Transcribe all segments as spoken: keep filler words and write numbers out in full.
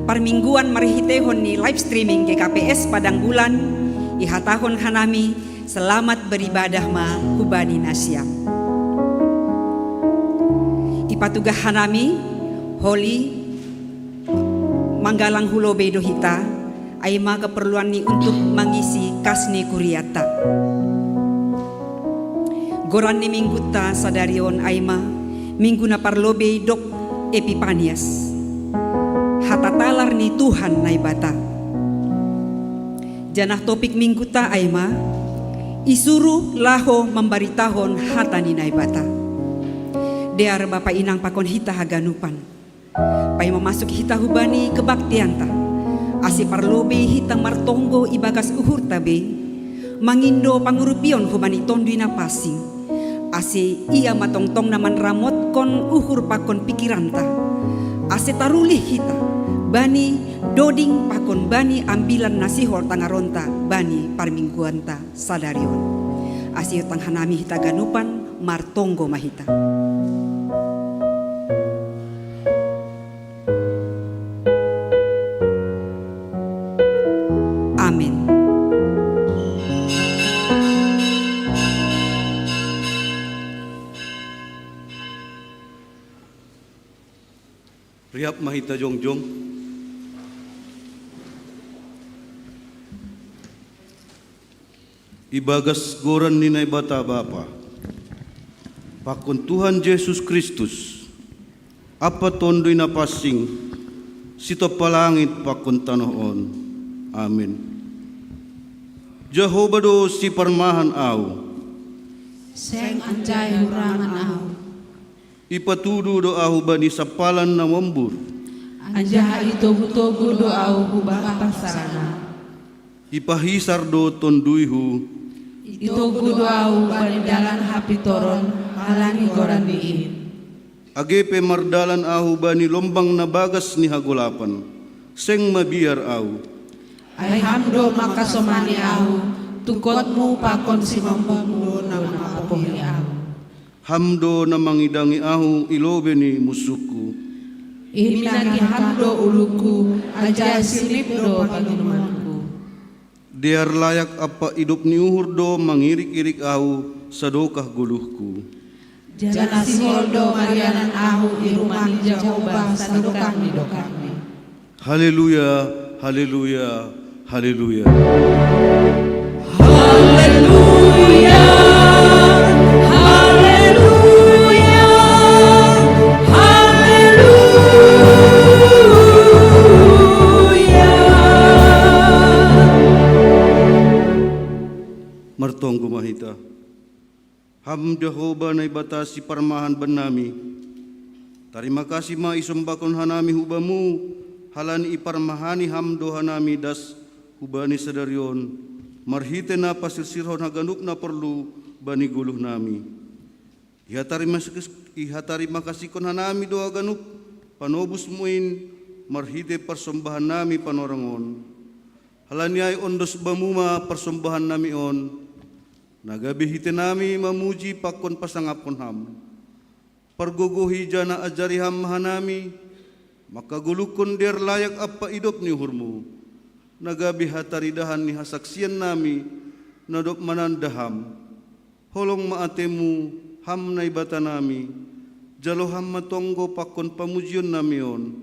Parmingguan marhitehon ni live streaming G K P S Padang Bulan, ihatahon hanami selamat beribadah ma hubani nasiam. Ipatugah hanami, holi manggalang hu lobei do hita, ai ma keperluan ni untuk mangisi kas ni kuriatta. Goran ni mingguta sadari on ai ma minggu na parlobei dok Epipanias, hata talar ni Tuhan Naibata. Janah topik mingguta ai ma, isuruh laho mambaritahon hata ni Naibata. Dear Bapa Inang pakon hita haganupan, paima masuk hita hubani kebaktianta, ase parlobei hita martonggo ibagas uhurta be, mangindo pangurupion hubani Tonduy Napansing, ase ia ma tongtong na manramotkon uhur pakon pikiranta, ase tarulih hita bani doding pakon bani ambilan na sihol tangaronta bani parmingguanta sadari on. Ase iotang hanami hita ganupan, martonggo ma hita. Amen. Riap ma hita jongjong. Ibagas goran ni Naibata Bapa, pakon Tuhan Jesus Kristus, ampa Tonduy Napansing, sitompa langit pakon tanoh on. Amen. Jahowa do siparmahan ahu. Seng anjai hurangan ahu. Ipatudu do ahu bani sampalan na mambur. Anjaha itogu-togu do ahu hu bangkasana. Ipahisar do tonduyhu. Itogu do ahu bani dalan hapintoron halani goran ni in. Age pe mardalan ahu bani lombang na bagas ni hagolapan, seng mabiar ahu. Ai Ham do mangkasomani ahu, tungkotmu pakon simombongmu do na mangapohi ahu. Ham do na mangidangi ahu i lobei ni munsuhku. Iminaki Ham do ulungku, anjaha sinip do panginumanku. Dear layak ampa idop ni uhur do mangirik-irik ahu sadokah goluhku. Janah sihol do marianan ahu i rumah ni Jahowa sadokah ni dokahni. Haleluya, haleluya, haleluya. Haleluya, haleluya, haleluya. Martonggo ma hita. Ham Jahowa Naibata siparmahan bannami, tarima kasih ma isombahkon hanami hu Bamu, halani iparmahani Ham do hanami das hubani sadari on, marhitei na pasirsirhon haganup na porlu bani goluhnami. Ihatarima-, ihatarima kasihkon hanami do haganup panobusMu in marhitei parsombahannami panorang on. Halani ai ondos Bamu ma parsombahannami on, na gabe hitenami mamuji pakon pasangapkon Ham. Pargogohi janah ajari Ham ma hanami, mangkagoluhkon dear layak ampa idop ni uhurMu, na gabe hataridahan ni hasaksiannami, na dob mananda Ham. Holong ma ateMu, Ham Naibatanami, jalo Ham ma tonggo pakon pamujionnami on,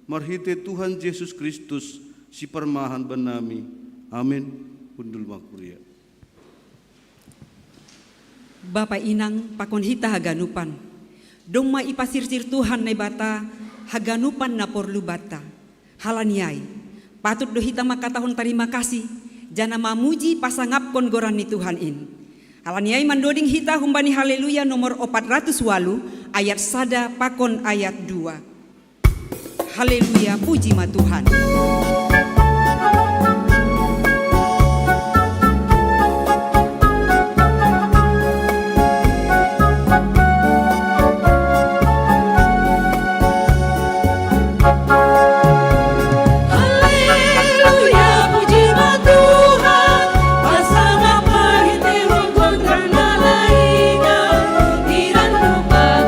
marhitei Tuhan Jesus Kristus, siparmahan bannami. Amen. Hundul ma kuria. Bapa inang pakon hita haganupan. Domma ipasirsir Tuhan Naibata haganupan na porlu banta. Halani ai, patut do hita mangkatahon tarima kasih, janah mamuji pasangapkon goran ni Tuhan in. Halani ai mandoding hita humbani Haleluya nomor opat ratus walu, ayat sada pakon ayat dua. Haleluya, puji ma Tuhan. Haleluya, puji ma Tuhan, pasangap ma hita. Haleluya, puji ma Tuhan.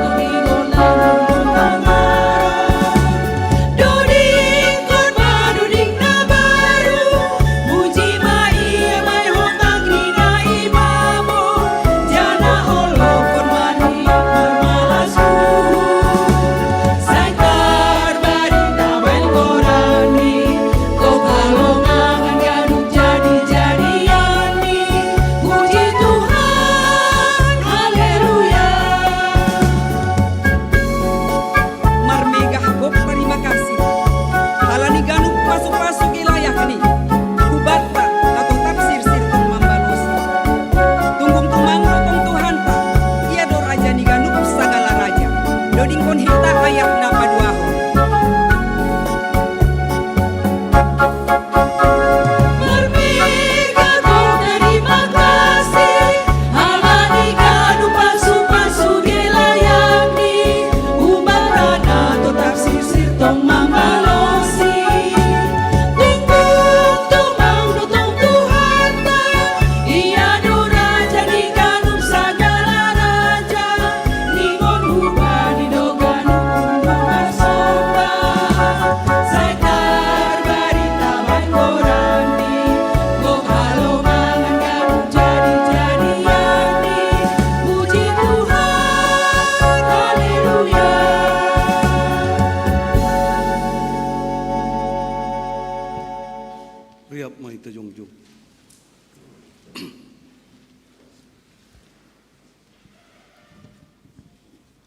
Hita ayak na paduahon. Marminggu terima kasih, halani ganup pasu-pasu dilayani, ubat rana totap sirsir tong mambalosi. Tungkung tumang do tong Tuhanta, Ia do raja ni ganup sagala raja, ningon hubani do ganup umur marsomba. Sai tarbarita bahen goran ni, gok halomangan ganup jadi-jadian ni. Puji Tuhan, haleluya. Riap ma hita jongjong.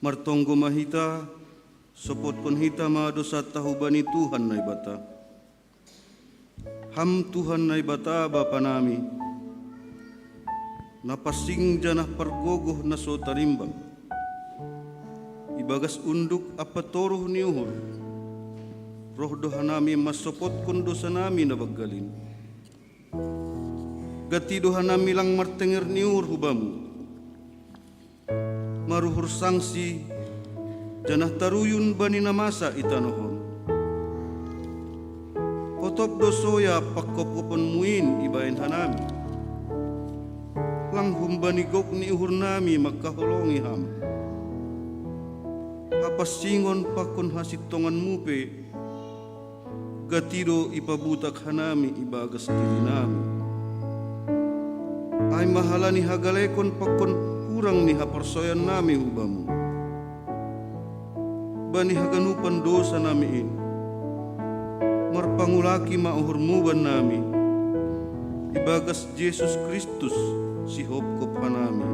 Martonggo ma hita, sopotkon hita ma dousanta hubani Tuhan Naibata. Ham Tuhan Naibata Bapa nami, na pansing janah pargogoh na so tarimbang. Ibagas unduk ampa toruh ni uhur, roh do hanami mansopotkon dousa nami na banggal in. Gati do hanami lang martenger ni uhur hu Bamu, maruhur sangsi, janah taruyun bani na masa i tanoh on. Hotop do soya pangkopkopon-Mu in ibahen hanami. Lang humbani gok ni uhur nami mangkaholongi Ham. Hapansingon pakon hasintongan-Mu pe, gati do ipabutak hanami ibagas diri nami. Ai ma halani hagalekon pakon hurang ni haporsayaon nami hu Bamu. Bani haganupan dousa nami in, marpangulaki ma uhur-Mu bannami, ibagas Jesus Kristus sihopkop hanami.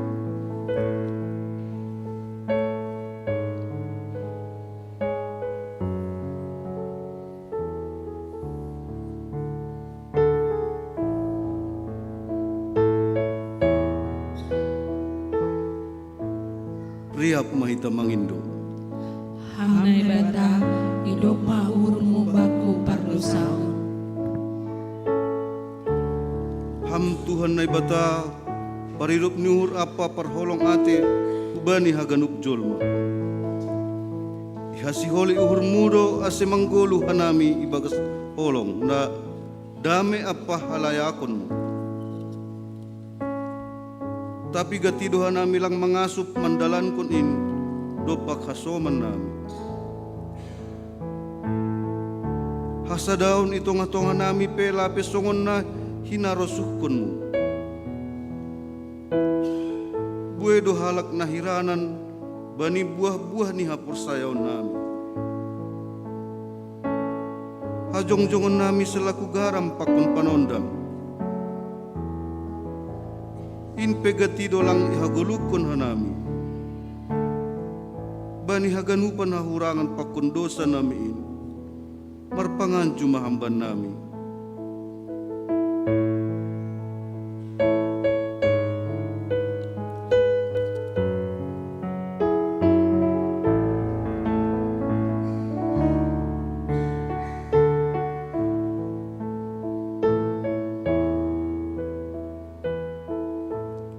Riap ma hita mangindo. Ham Naibata, idop ma uhur-Mu bakku pardousaon. Ham Tuhan Naibata, paridop ni uhur ampa parholong atei hubani haganup jolma. Ihasiholi uhur-Mu do ase manggoluh hanami ibagas holong na dame ampa halayakon-Mu. Tapi gati do hanami lang mangasup mandalankon in dompak hasoman nami. Hasadaon i tongah-tongah nami pe lape songon na hinarosuhkon-Mu. Buei do halak na hiranan bani buah-buah ni haporsayaon nami. Hajongjongon nami selaku garam pakon panondang, in pe gati do lang ihagoluhkon hanami. Bani haganupan hahurangan pakon dousa nami in, marpanganju ma Ham bannami.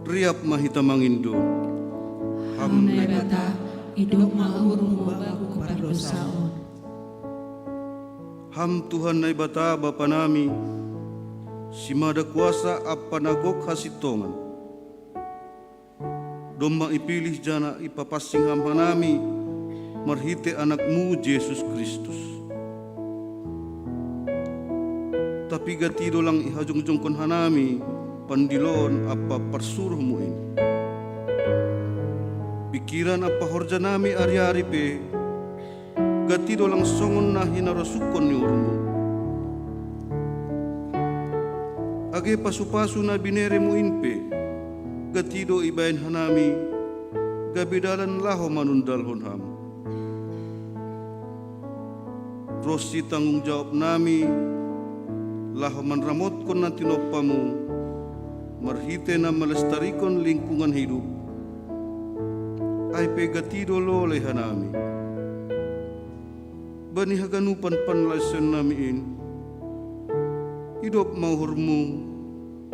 Riap ma hita mangindo. Ham Naibata, idop ma uhur-Mu bakku pardousaon. Ham Tuhan Naibata Bapa nami, simada kuasa ampa na gok hasintongan, domma ipilih janah ipapansing Ham hanami marhitei Anak-Mu Jesus Kristus. Tapi gati do lang ihajongjongkon hanami pandiloon ampa parsuruh-Mu in. Pingkiran ampa horja nami ari-ari pe, gati do lang songon na hinarosuhkon ni uhur-Mu. Age pasu-pasu na binere-Mu in pe, gati do ibahen hanami gabe dalan laho manundalhon Ham. Ronsi tanggung jawab nami laho manramotkon na tinompa-Mu marhitei na malestarikon lingkungan hidup, ai pe gati do lolei hanami. bani haganupan panlaisennami in. Idop ma uhurmu,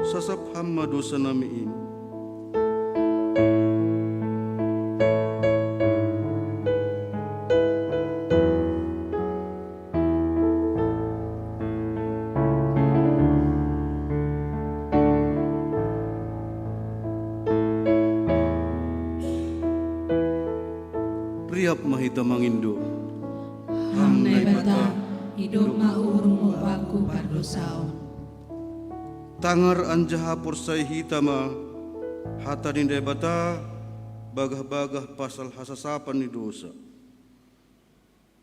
sasap Ham ma dousanami in. Riap ma hita mangindo. Ham Naibata, idop ma uhurmu bakku pardosaon. Tangar anjaha porsayai hita ma hata ni Naibata, bagah-bagah pasal hasasapan ni dousa.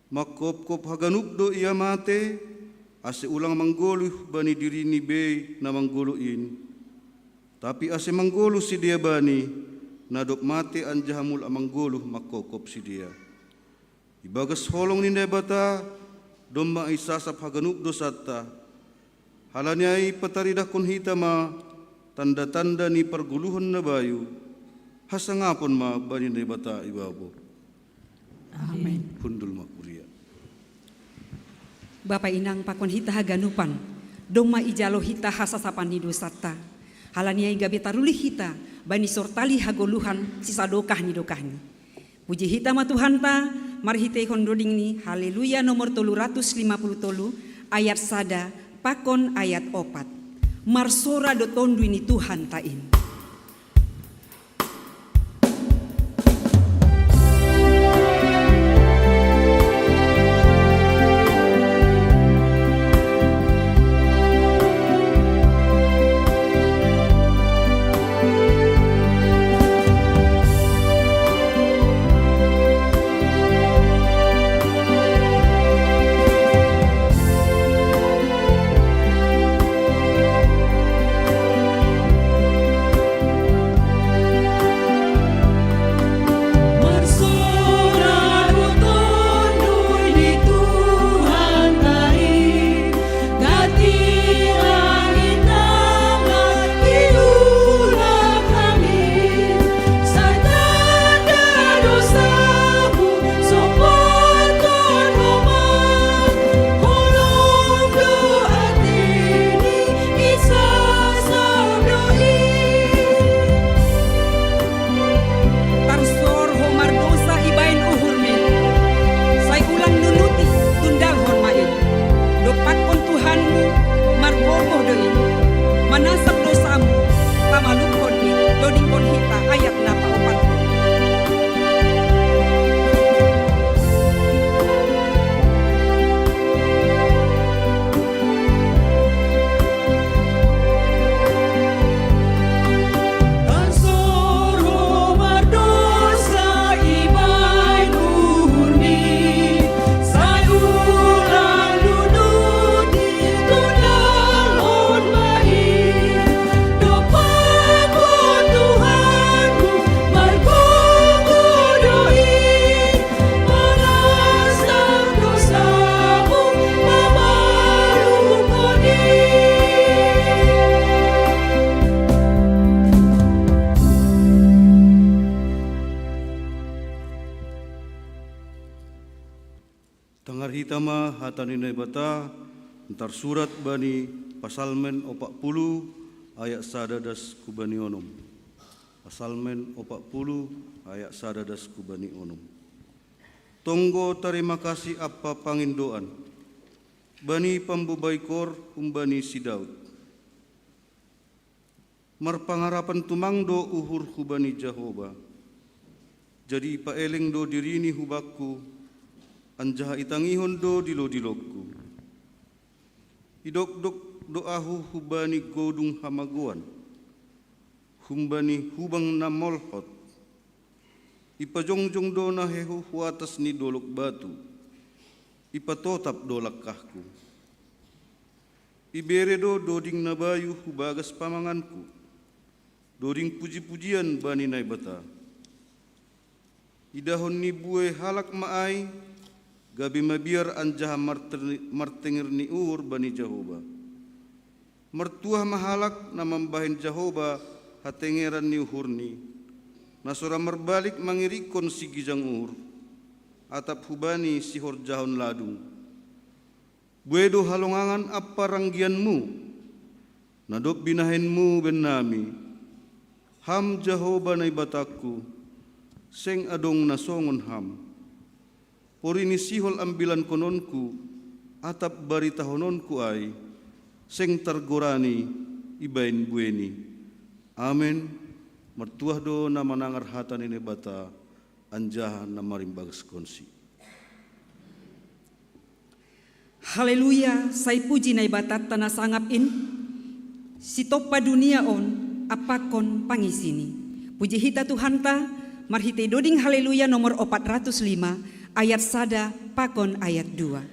Manghophop haganup do ia mate, ase ulang manggoluh bani dirini bei na manggoluh in, tapi ase manggoluh sidea bani, na dob mate anjaha mulak manggoluh manghophop sidea. Ibagas holong ni Naibata, domma isasap haganup dousanta. Halani ai pataridahkon hita ma tanda-tanda ni pargoluhon na bayu, hasangapon ma bani Naibata ibabo. Amen. Hundul ma kuria. Bapa inang pakon hita haganupan, domma ijalo hita hasasapan ni dousanta. Halani ai gabe tarulih hita bani sortali hagoluhan sisadokah ni dokahni. Puji hita ma Tuhanta, marhiteihon doding ni Haleluya nomor tolu ratus lima puluh tolu, ayat sada pakon ayat opat. Marsora do Tonduy ni Tuhanta in. Tarsor ho mardousa ibaen uhurmi, sai ulang nunuti, tundalhon ma in. Dompakkon Tuhanmu margogoh do in, manasap dousamu, pamaluphon in. Dodingkon hita ayat na paopathon. Tangar hita ma hata ni Naibata, tarsurat bani Pasalmen opat puluh ayat sada das hubani onom. Pasalmen opat puluh ayat sada das hubani onom. Tonggo tarima kasih ampa pangindoan bani pambobaikor humbani si Daud. Marpangarapan tumang do uhur hubani Jahowa. Jadi ipaeleng do dirini hubakku, anjaha itangihon do dilo-dilokku. Idokdok do ahu hubani godung hamagoan, humbani hubang na molhot. Ipajongjong do naheho hu atas ni dolok batu, ipatotap do langkahku. Ibere do doding na bayu hu bagas pamanganku, doding puji-pujian bani Naibata. Idahon ni buei halak ma ai, gabe mabiar anjaha marter-, martenger ni uhur bani Jahowa. Martuah ma halak na mambahen Jahowa hatengeran ni uhurni, na so ra marbalik mangirikkon sigijang uhur. atap hubani sihorjahon ladung. Buei do halongangan ampa ranggianmu, na dob binahenmu bennami. Ham Jahowa Naibatangku, seng adong na songon Ham. Pori ni sihol ambilankononku, atap baritahononku ai, seng targorani ibaen bueini. Amen. Martuah do na manangar hata ni Naibata, anjaha na marimbagaskonsi. Haleluya, sai puji Naibatanta na sangap in, sitompa dunia on, ampakon pangisini. Puji hita Tuhanta, marhitei doding Haleluya nomor opat ratus lima, ayat sada pakon ayat dua.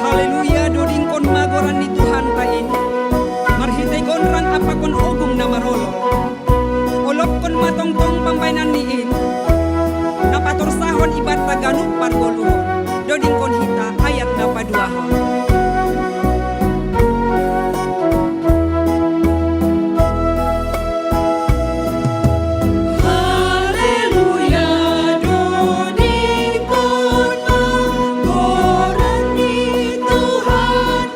Haleluya, dodingkon ma goran ni Tuhanta in, marhitei gonrang ampakon ogung na marolop. Olopkon ma tongtong pambahenanni in, na patorsahon ibanta ganup pargoluhon. Dodingkon hita ayat na paduahon. Haleluya, dodingkon ma goran ni Tuhan.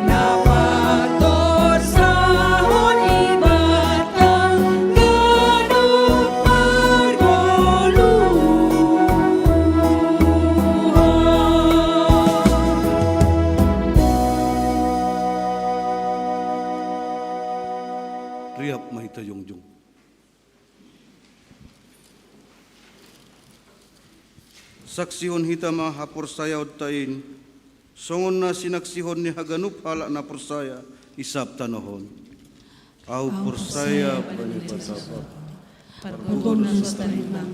Na patorsahon ibanta ganup pargoluhon. Riap ma hita jongjong. Saksihon hita ma haporsayaonta in, songon na sinaksihon ni haganup halak na porsaya i sab tanoh on. Ahu porsaya bani Naibata Bapa, pargogo na so tarimbang,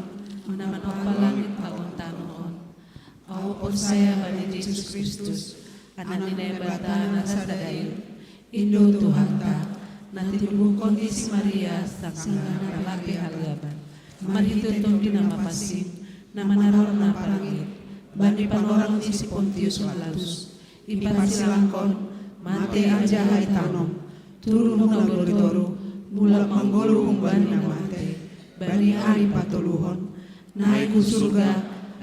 na manompa langit pakon tanoh on. Ahu porsaya bani Jesus Kristus, Anak ni Naibata na sada in, in do Tuhanta, na tinubuhkon ni si Maria sanggah na parlap i halgaban, marhitei Tondi na Mapansing, na manaror na palangit, bani panorang ni si Pontius Pilatus, iparsilangkon, mate anjaha itanom, turun hu na uli ni toruh, mulak manggoluh humbani na mate, bani ari patoluhon, naek hu surga,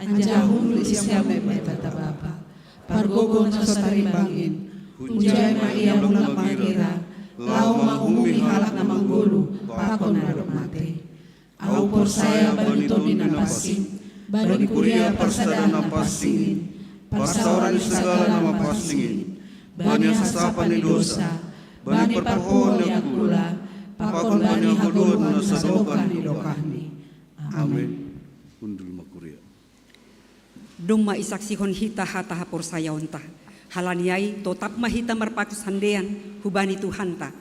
anjaha hundul di siamun Naibata Bapa. Pargogo na so tarimbang in, hunjai ma Ia mulak mangira, laho manguhumi halak na manggoluh pakon na dob mate. Ahu porsaya bani Tondi na Pansing, bani kuria parsada na pansing in, parsaoran ni sagala na mapansing in, bani hasasapan ni dosa, bani parpohoon ni angkula, pakon bani hagogoon na sadokah ni dokahni. Amen. Hundul ma kuria. Domma isaksihon hita hata haporsayaonta. Halani ai totap ma hita marpanghusandean hubani Tuhanta.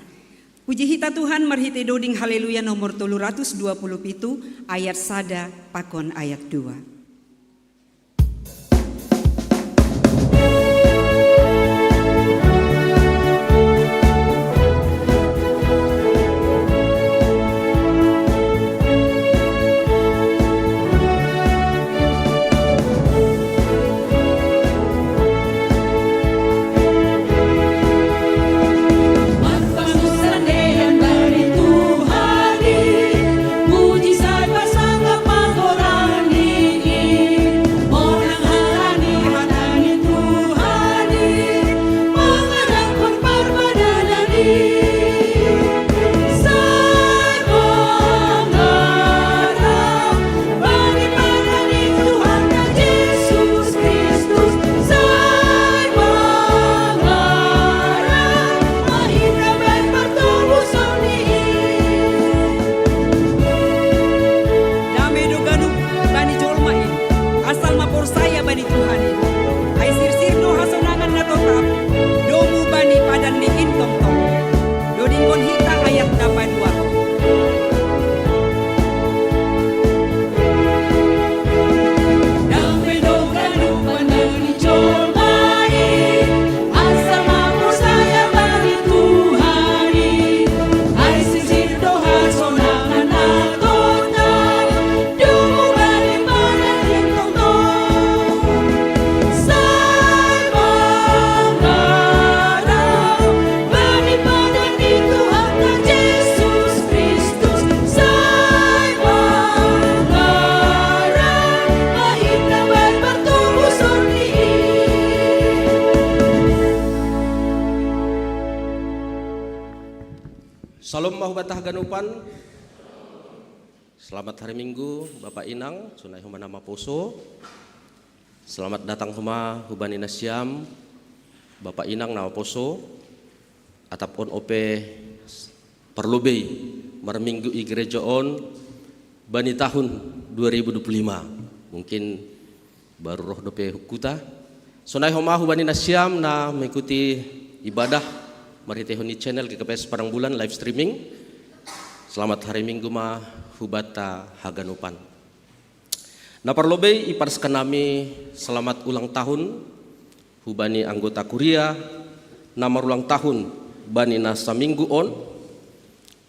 Puji hita Tuhan marhitei doding Haleluya nomor tolu ratus dua puluh pitu, ayat sada pakon ayat dua. Salom ma hubata haganupan. Selamat hari Minggu, Bapak Inang, sonai homa na maposo. Selamat datang homa hubani nasiam, Bapak Inang na maposo. Atap on ope parlobei marminggu i gereja on bani tahun dua ribu dua puluh lima. Mungkin baru roh dope hukuta. Sonai homa hubani nasiam na mengikuti ibadah marhitehon ni channel G K P S Padang Bulan live streaming. Selamat hari Minggu ma hubata haganupan. Na parlobei ipadas hanami selamat ulang tahun hubani anggota kuria na marulang tahun bani na saminggu on,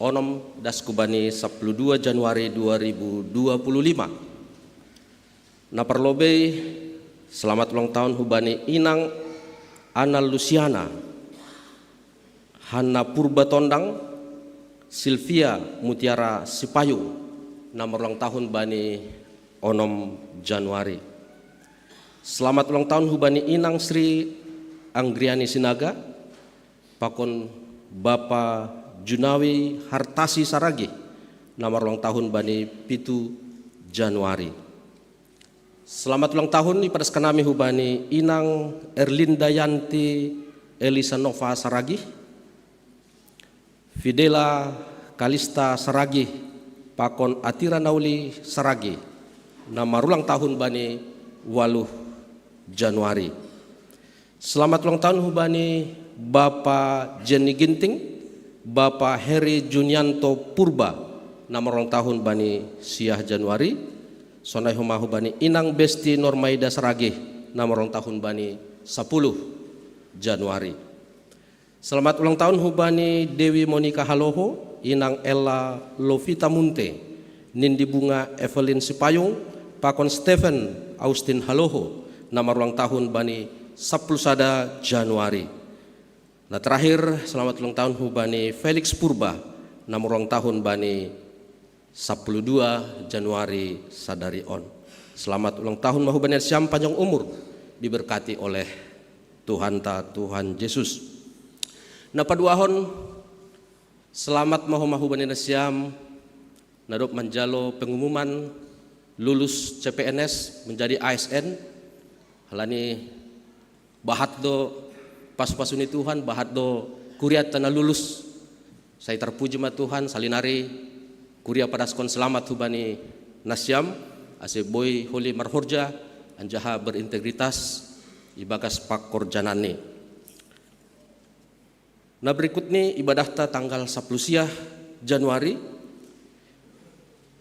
onom das hubani sapuluh dua Januari dua ribu dua puluh lima. Na parlobei, selamat ulang tahun hubani Inang Ana Lusiana, Hanna Purba Tondang, Silvia Mutiara Sipayung, na marulang tahun bani onom Januari. Selamat ulang tahun hubani Inang Sri Anggriani Sinaga, pakon Bapa Junawi Hartasi Saragih, na marulang tahun bani pitu Januari. Selamat ulang tahun ipadas hanami hubani Inang Erlinda Yanti Elisa Nova Saragih, Fidela Kalista Saragih, pakon Atira Nauli Saragih, na marulang tahun bani waluh Januari. Selamat ulang tahun hubani Bapa Jenny Ginting, Bapa Heri Junianto Purba, na marulang tahun bani siah Januari. Sonai homa hubani Inang Besti Normaida Saragih, na marulang tahun bani sapuluh Januari. Selamat ulang tahun hubani Dewi Monica Haloho, Inang Ella Lovita Munte, Nindi Bunga Evelyn Sipayung, pakon Stephen Austin Haloho, na marulang tahun bani sapuluh sada Januari. Na terakhir, selamat ulang tahun hubani Felix Purba, na marulang tahun bani sapuluh dua Januari sadari on. Selamat ulang tahun ma hubani nasiam, panjang umur, diberkati oleh Tuhanta Tuhan Yesus. Na paduahon, selamat ma homa hubani nasiam na dob manjalo pengumuman lulus C P N S menjadi A S N. Halani bahat do pasu-pasu ni Tuhan, bahat do kuriata na lulus. Sai tarpuji ma Tuhan, salinari kuria padaskon selamat hubani nasiam, ase boi holi marhorja anjaha berintegritas ibagas pangkorjananni. Na berikut ni ibadahta tanggal sapuluh siah Januari,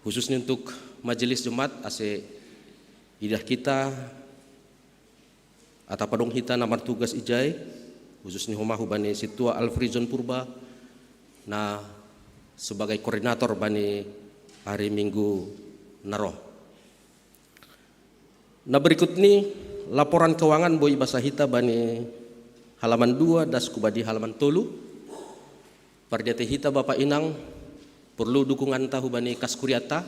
khusus ni untuk majelis Jumat, ase idah hita atap adong hita na martugas ijai, khusus ni homa hubani Sintua Alfrizon Purba, na sebagai koordinator bani hari Minggu na roh. Na berikut ni laporan keuangan boi ibasa hita bani halaman dua das hubani halaman tolu. Pardiatei hita Bapak Inang, perlu dukunganta hubani kas kuriata,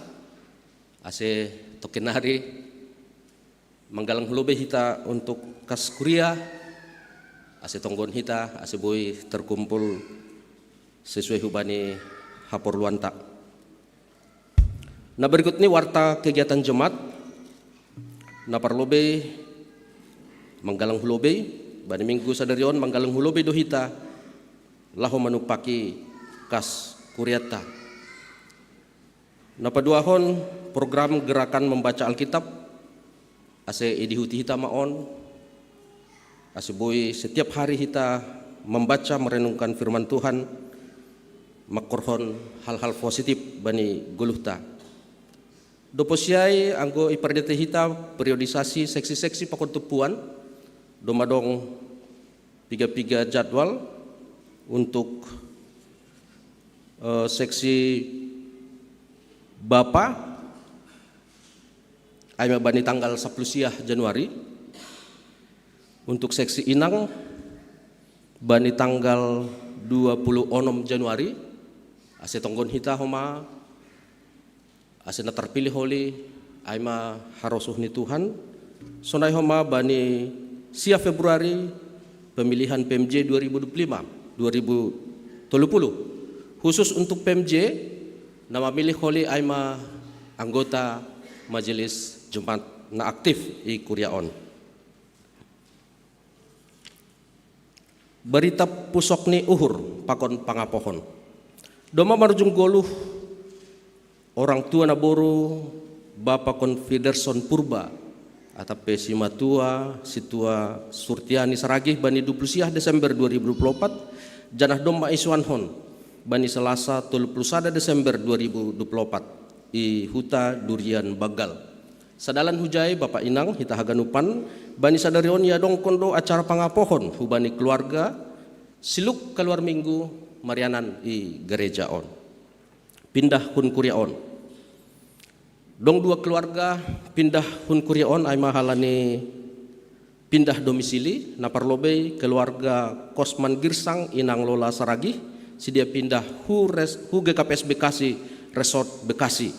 ase tokin nari manggalang hu lobei hita untuk kas kuria, ase tonggohon hita, ase boi terkumpul sesuai hubani haporluanta. Na berikut ni warta kegiatan Jumat. Na parlobei, manggalang hu lobei, bani minggu sadari on manggalang hu lobei do hita laho manumpaki kas kuriata. Na paduahon, program gerakan membaca Alkitab, ase idihuti hita ma on, ase boi setiap hari hita membaca, merenungkan firman Tuhan, mangkorhon hal-hal positif bani goluhta. Dob siai, anggo ipardiatei hita periodisasi seksi-seksi pakon tumpuan, domma adong piga-piga jadwal untuk eh, seksi Bapa, ai ma bani tanggal sapuluh siah Januari, untuk seksi Inang bani tanggal dua puluh onom Januari, ase tonggohon hita homa, ase na tarpilih holi, ai ma harosuh ni Tuhan, sonai homa bani siah Februari, pemilihan P M J dua ribu dua puluh lima, dua ribu tolu puluh, Khusus untuk P M J, na mamilih holi ai ma anggota Majelis Jemaat na aktif i kuria on. Berita pusok ni uhur pakon pangapohon. Domma marujung goluh orang tua naboru Bapa Konfiderson Purba, atap pe simatua, situa Surtiani Saragih bani dua puluh siah Desember dua ribu dua puluh opat, janah domma isuanhon bani Salasa tolu puluh sada Desember dua ribu dua puluh opat, i huta Durian Bagal. Sadalan hujai Bapa Inang hita haganupan, bani sadari on iadongkon do acara pangapohon hubani keluarga, siluk kaluar minggu marianan i gereja on. Pindah hun kuria on. Dong dua keluarga pindah hun kuria on ai ma halani pindah domisili, na parlobei keluarga Kosman Girsang Inang Lola Saragih, sidia pindah hu, res, hu G K P S Bekasi, Resort Bekasi.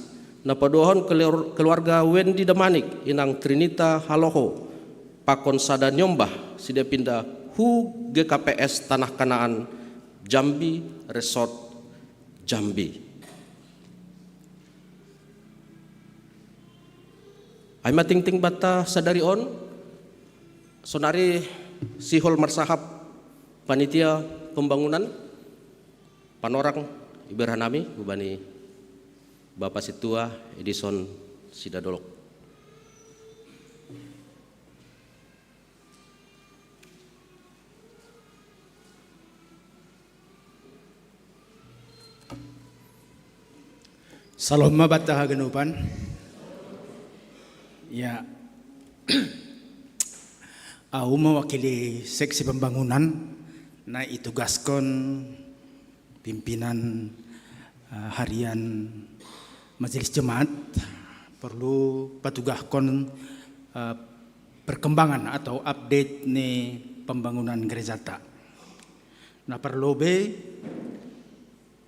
Na paduahon keluar, keluarga Wendy Damanik Inang Trinita Haloho, pakon sada nyombah, sidia pindah hu G K P S Tanah Kanaan, Jambi, Resort Jambi. Ai ma tingting banta sadari on, sonari sihol marsahap panitia pembangunan, panorang iberhanami hubani Bapa Situa Edison Sidadolok. Salom ma banta haganupan. Ya. Au mewakili seksi pembangunan na itugaskon pimpinan, eh, harian Majelis Jemaat, perlu patugahkon, eh, perkembangan atau update ni pembangunan gerejata. Na parlobei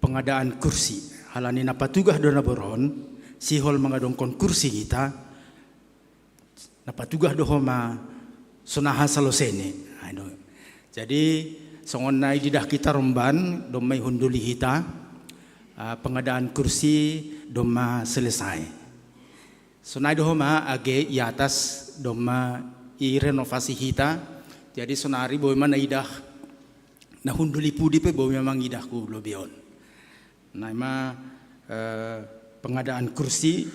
pengadaan kursi. Halani na patugah do naboru on, sihol mangadongkon kursi hita, na patugah do homa sonaha saloseni. Jadi songon na ididah hita romban, domma ihunduli hita, ah, pengadaan kursi domma selesai. Sonai do homa age i atas domma irenovasi hita. Jadi sonari boi ma na idah, na hunduli pudi pe boi ma mangidah hu lobei on. Na ima, eh, pengadaan kursi,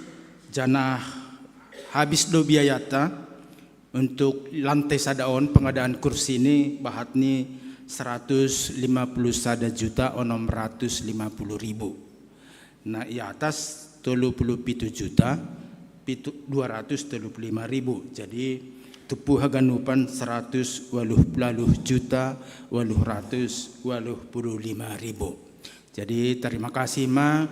janah habis do biayata untuk lantai sada on, pengadaan kursi ni bahat ni seratus lima puluh sada juta onom ratus lima puluh ribu. Na i atas tolu puluh pitu juta pitu, dua ratus tolu puluh lima ribu. Jadi tupu haganupan seratus waluh puluh juta waluh ratus waluh puluh lima ribu. Jadi tarima kasih ma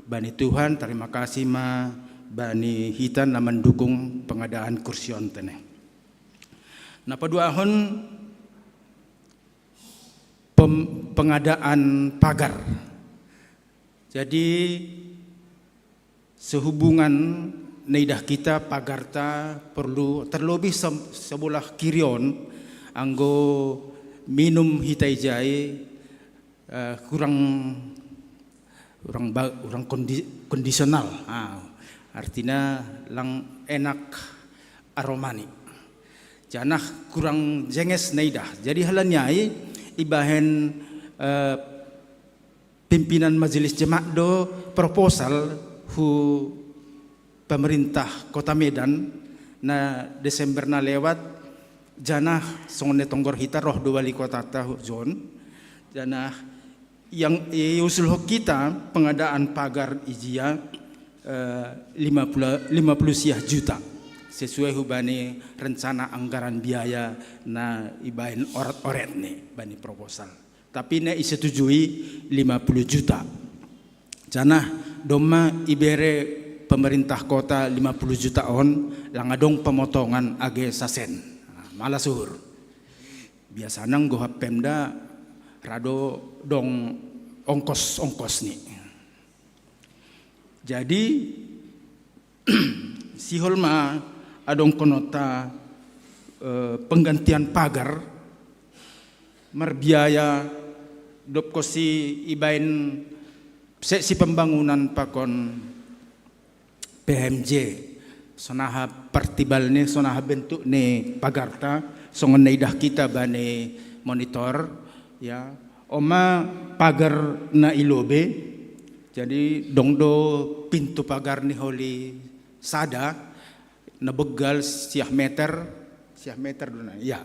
bani Tuhan, tarima kasih ma bani hita na mandukung pengadaan kursi on tene. Na paduahon pem-, pengadaan pagar. Jadi sehubungan na idah hita pagarta perlu terlobei se-, sebelah kiri on, anggo minum hita ijai, eh, kurang, kurang ba-, kurang kondi-, kondisional. Ah, artina lang enak aromani. Janah kurang jenges na idah. Jadi halani ai ibahen, eh, pimpinan Majelis Jemaat do proposal hu pemerintah Kota Medan na Desember na lewat, janah songon na itonggor hita roh do wali kotata hu jon, janah yang iusulhon hita pengadaan pagar ijia, eh, lima puluh, lima puluh siah juta sesuai hubani rencana anggaran biaya na ibahen oret-oret ni bani proposal. Tapi na isetujui lima puluh juta. Janah domma ibere pemerintah kota lima puluh juta on, lang adong pemotongan age sasen. Nah, malas uhur. Biasana anggo hap Pemda rado dong ongkos-ongkos ni. Jadi sihol ma adongkononta, eh, penggantian pagar marbiaya, dob konsi ibaen Seksi pembangunan pakon P H M J, sonaha partibal ni, sonaha bentuk ni pagarta, songon na idah hita bani monitor, ya. On ma pagar na i lobei, jadi dong do pintu pagar ni holi sada, na begal siah meter, siah meter do na, ya.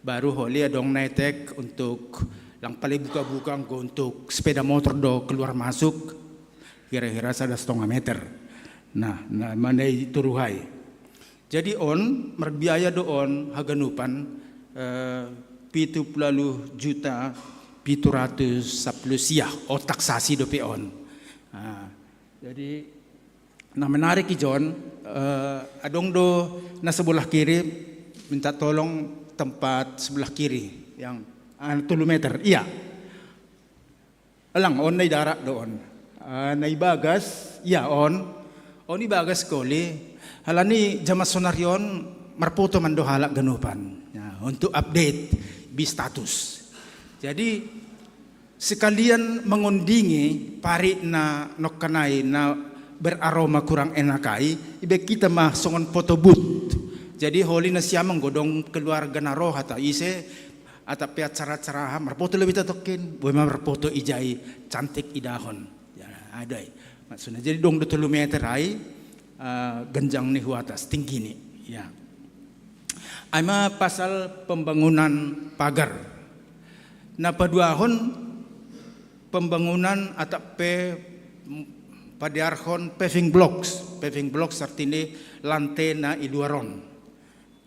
Baru holi adong na etek untuk lang pala buka-buka, anggo untuk sepeda motor do keluar masuk, kira-kira sada setengah meter. Nah, na mana i Turuhai. Jadi on, marbiaya do on haganupan, eh, pitu pulu ualu juta pitu ratus sapulu siah, otak sasi dope on. Nah, jadi na menarik i John, eh, adong do na sebelah kiri, minta tolong tempat sebelah kiri yang, ah, tolu meter. Iya. Alang, on na i darat do on. Ah, na i bagas, iya on. On i bagas koli. Halani jaman sonari on marpoto mando halak ganupan. Ya, untuk update bis status. Jadi sekalian mengondingi parik na nongkanai na beraroma kurang enak ai, ibaen hita ma songon foto booth. Jadi holi na siamang godong keluarga na ro hata ise, atap pe acara-acara aha, marpoto lobi ta tongkin, boi ma marpoto ijai, cantik idahon. Ya, adai. Maksudnya, jadi dong do tolu meter ai, eh, genjang ni hu atas, tinggi ni. Ya. Ai ma pasal pembangunan pagar. Na paduahon pembangunan atap pe, mm, padearhon paving blocks. Paving blocks artini lante na i luar on.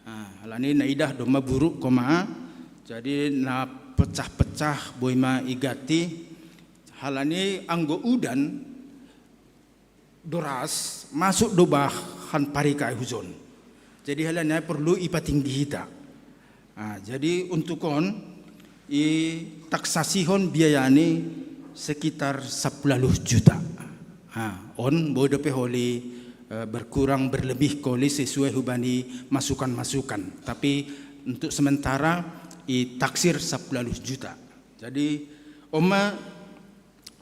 Ah, halani na idah do ma buruk koma, jadi na pecah-pecah boi ma iganti. Halani anggo udan doras masuk do bahan parik ai hujon. Jadi halani ai porlu ipatinggi hita. Ah, jadi untuk on i taksasihon biayani sekitar sapulu ualu juta. Ah, on boi dope holi, eh, berkurang berlebih koli sesuai hubani masukan-masukan. Tapi untuk sementara i taksir sapulu ualu juta. Jadi on ma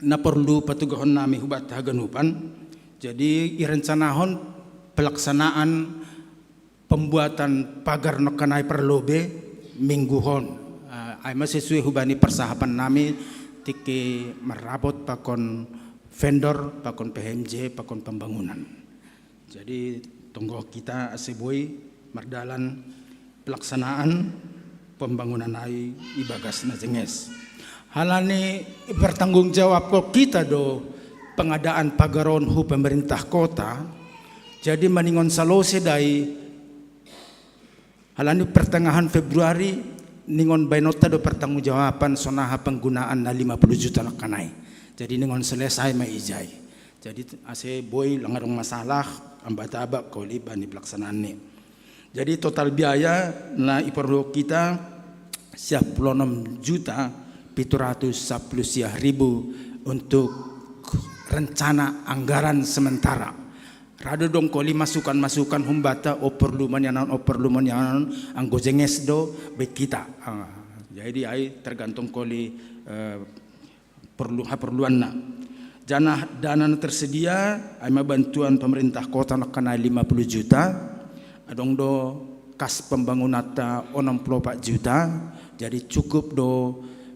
na porlu patugahon nami hubanta haganupan. Jadi irencanahon pelaksanaan pembuatan pagar nongkanai parlobei minggu on. Ah, ai ma sesuai hubani parsahapan nami tingki marrapot pakon vendor, pakon P H M J, pakon pembangunan. Jadi tonggo hita ase boi mardalan pelaksanaan pembangunan ai ibagas na jenges. Halani ipertanggungjawabkon hita do pengadaan pagar on hu pemerintah kota, jadi maningon salose dai, halani pertengahan Februari ningon baenonta do pertanggungjawaban sonaha penggunaan na lima puluh juta nongkanai. Jadi ningon selesai ma ijai. Jadi ase boi lang adong masalah, ambat-ambat koli bani pelaksanaan ni. Jadi total biaya na iporlu hita siah pulu onom juta pitu ratus sapulu siah ribu untuk rencana anggaran sementara. Ra do dong koli masukan-masukan humbanta, o porlu ma nian on, o porlu ma nian on, anggo jenges do baen hita. Ah, jadi ai tergantung koli, eh, porlu, haporluanna. Janah dana na tersedia, ai ma bantuan pemerintah kota nongkanai lima puluh juta, adong do kas pembangunanta onom pulu opat juta, jadi cukup do,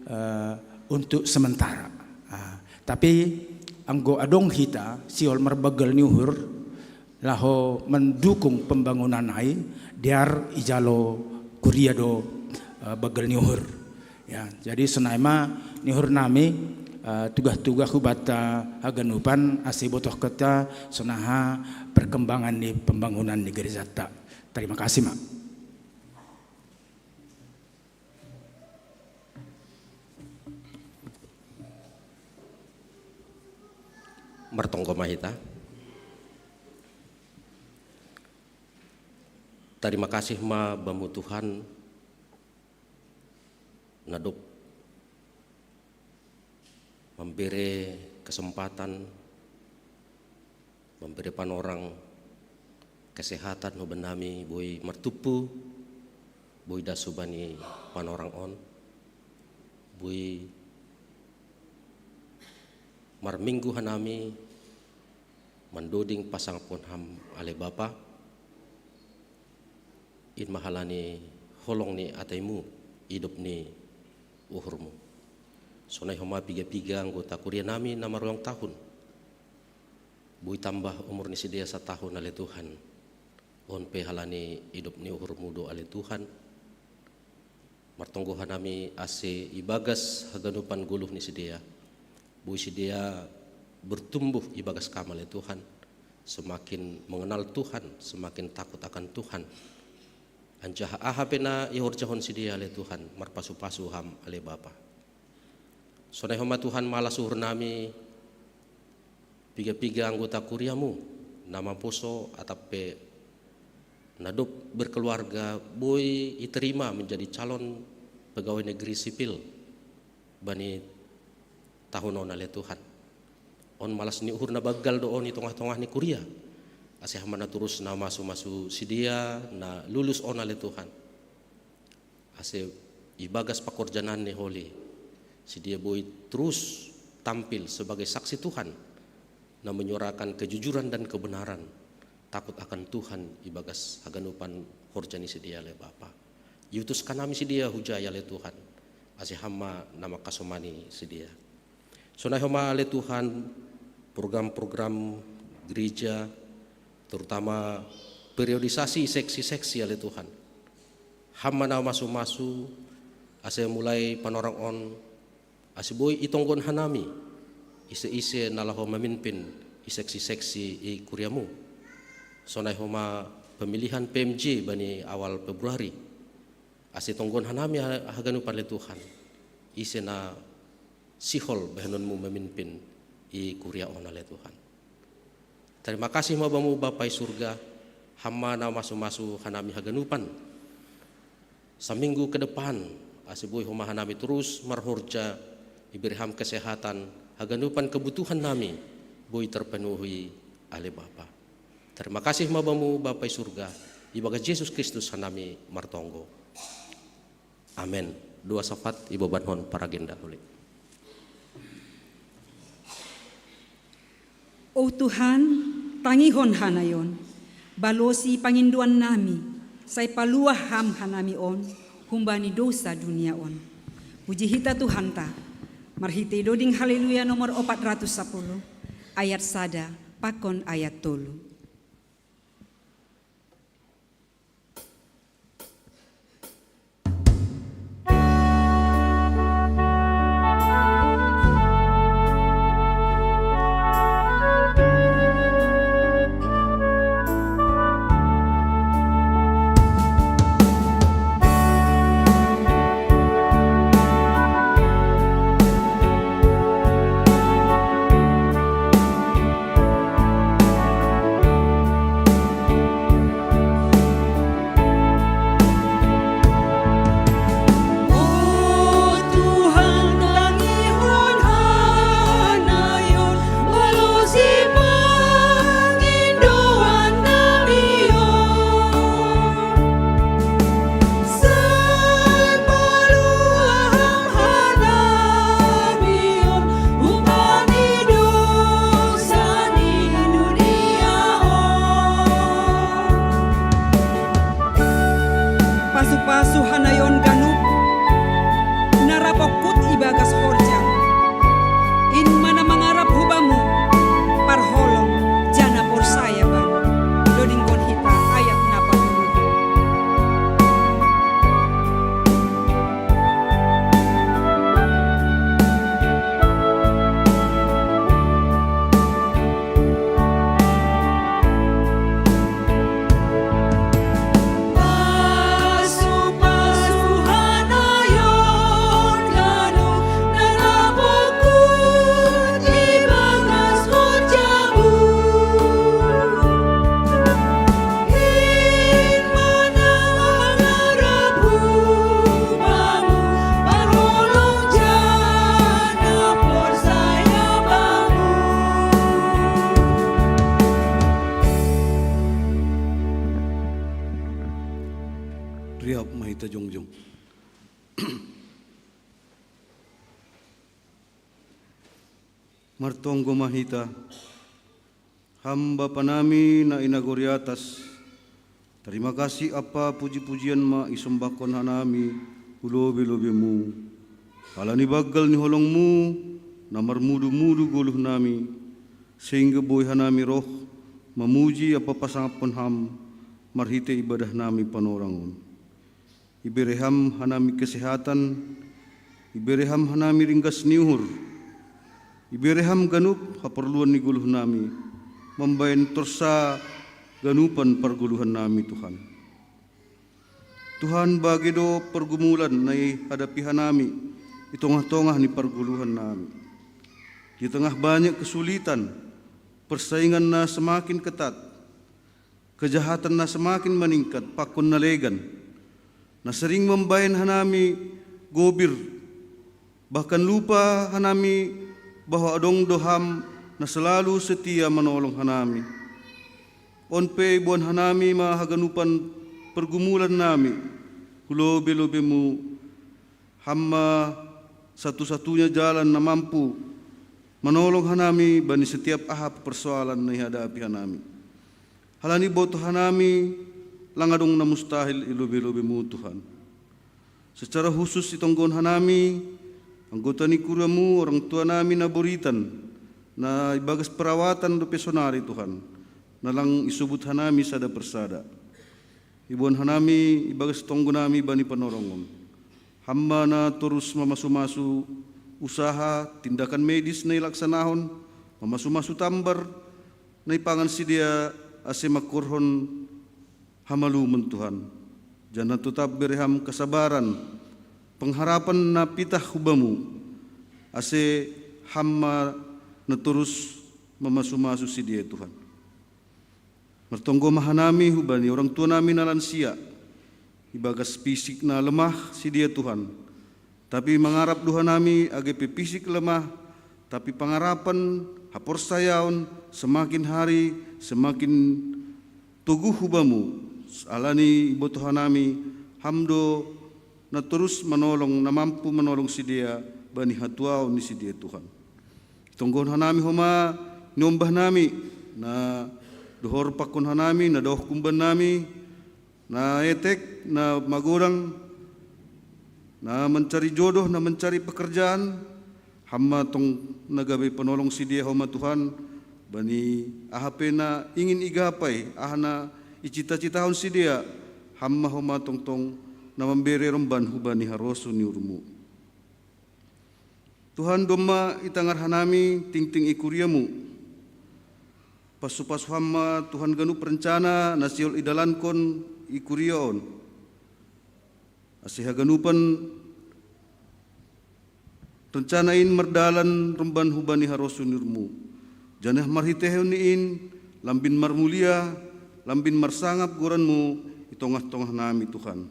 eh, untuk sementara. Ah, tapi anggo adong hita sihol marbagel ni uhur, laho mendukung pembangunan ai, dear ijalo kuria do, eh, bagel ni uhur. Ya, jadi sonai ma ni uhur nami, eh, tugah-tugah hubanta haganupan ase botohkon hita sonaha perkembangan ni pembangunan ni gerejanta. Terima kasih ma. Martonggo ma hita. Tarima kasih ma Bamu Tuhan na dob mambere kesempatan, mambere panorang kesehatan hubannami boi martumpu, boi das hubani panorang on, boi parminggu hanami mandoding pasangapon ham ale Bapa, in ma halani holong ni ataimu idop ni uhurmu. Sonai homa piga-piga anggota kuria nami na marulang tahun. Boi tambah umur ni sidea satahun ale Tuhan. On pe halani idop ni uhurmu do ale Tuhan. Martonggo hanami ase ibagas haganupan goluh ni sidea. Boi sidea bertumbuh ibagas kam ale Tuhan. Semakin mengenal Tuhan, semakin takut akan Tuhan. Anjaha aha pe na ihorjahon sidea ale Tuhan, marpasu-pasu ham ale Bapa. Sonai homa Tuhan malas uhur nami piga-piga anggota kuriamu, na mamposo atap pe na dob berkeluarga boi iterima menjadi calon pegawai negeri sipil bani tahun on ale Tuhan. On malas ni uhur na banggal do on i tongah-tongah ni kuria. Ase ham ma na torus na masu-masu sidea na lulus on ale Tuhan. Ase ibagas pakorjanan ni holi sidea boi terus tampil sebagai saksi Tuhan na menyuarakan kejujuran dan kebenaran, takut akan Tuhan ibagas haganupan horja ni sidea ale Bapa. Iutus hanami sidea hujai ale Tuhan. Ase ham ma na mangkasomani sidea. Sonai homa ale Tuhan, program-program gereja, terutama periodisasi seksi-seksi ale Tuhan. Ham ma na masu-masu ase mulai panorang on, ase boi itonggon hanami ise-ise na laho maminpin i seksi-seksi i kuriamu. Sonai homa pemilihan P M J bani awal Februari. Ase tonggon hanami ha-, haganupan ale Tuhan, ise na sihol bahenonmu maminpin i kuria on ale Tuhan. Tarima kasih ma bamu Bapa i surga, ham ma na masu-masu hanami haganupan. Saminggu ke depan, ase boi homa hanami torus marhorja, ibere ham kesehatan, haganupan kebutuhan nami boi terpenuhi ale Bapa. Tarima kasih ma bamu Bapa i surga, ibagas Jesus Kristus hanami martonggo. Amen. Dua sapat ibobankon paragenda uli. O Tuhan, tangihon hanai on, balosi pangindoan nami, sai paluah ham hanami on humbani dosa dunia on. Puji hita Tuhanta, marhitei doding Haleluya nomor opat ratus sapuluh, ayat sada pakon ayat tolu. Martonggo ma hita. Ham Bapa nami na i nagori atas, tarima kasih ampa puji-pujian ma isombahkon hanami hu lobei-lobeimu. Halani banggal ni holongmu na marmudu-mudu goluh nami, sehingga boi hanami roh mamuji ampa pasangaphon ham marhitei ibadah nami panorang on. Ibere ham hanami kesehatan, ibere ham hanami ringgas ni uhur, ibere ham ganup haporluan ni goluh nami, mambahen torsa ganupan pargoluhan nami Tuhan. Tuhan, bage do pergumulan na ihadapi hanami i tongah-tongah ni pargoluhan nami. Di tengah banyak kesulitan, persaingan na semakin ketat, kejahatan na semakin maningkat pakon na legan, na sering mambahen hanami gobir, bahkan lupa hanami bahwa adong do ham na selalu setia manolong hanami. On pe iboan hanami ma haganupan pergumulan nami hu lobei-lobeimu, ham ma satu-satunya jalan na mampu manolong hanami bani setiap aha persoalan na ihadapi hanami. Halani botoh hanami, lang adong na mustahil i lobei-lobeimu Tuhan. Secara khusus itonggohon hanami anggota ni kuriamu, orang tua nami na boritan, na ibagas perawatan dope sonari Tuhan, na lang isobut hanami sada persada. Iboan hanami ibagas tonggo nami bani panorang on. Ham ma na torus mamasu-masu usaha tindakan medis na ilaksanahon, mamasu-masu tambar na ipangan sidea ase mangkorhon hamalumon Tuhan. Janah totap bere ham kasabaran, pengharapan na pitah hu Bamu, ase ham ma na torus mamasu-masu sidea Tuhan. Martonggo ma hanami hubani orang tua nami na lansia, ibagas fisik na lemah sidea Tuhan. Tapi mangarap do hanami age pe fisik lemah, tapi pangarapan, haporsayaon semakin hari semakin toguh hu Bamu, alani ibotoh hanami Ham do na torus manolong, na mampu manolong sidea bani hatuaon ni sidea Tuhan. Tonggohon hanami homa niombah nami, na dohor pakon hanami, na daoh kumban nami, na etek, na magodang, na mancari jodoh, na mancari pekerjaan, Ham ma tong na gabe panolong sidea homa Tuhan, bani aha pe na ingin igapai, aha na icita-citahon sidea, Ham ma homa tongtong na mambere romban hubani harosuh ni uhurMu. Tuhan, domma itangar hanami tingting i kuriaMu. Pasu-pasu Ham ma Tuhan ganup rencana na sihol idalankon i kuria on. Ase haganupan rencana in mardalan romban hubani harosuh ni uhurMu. Janah marhitehon ni in lambin marmulia, lambin marsangap goranMu i tongah-tongah nami, Tuhan.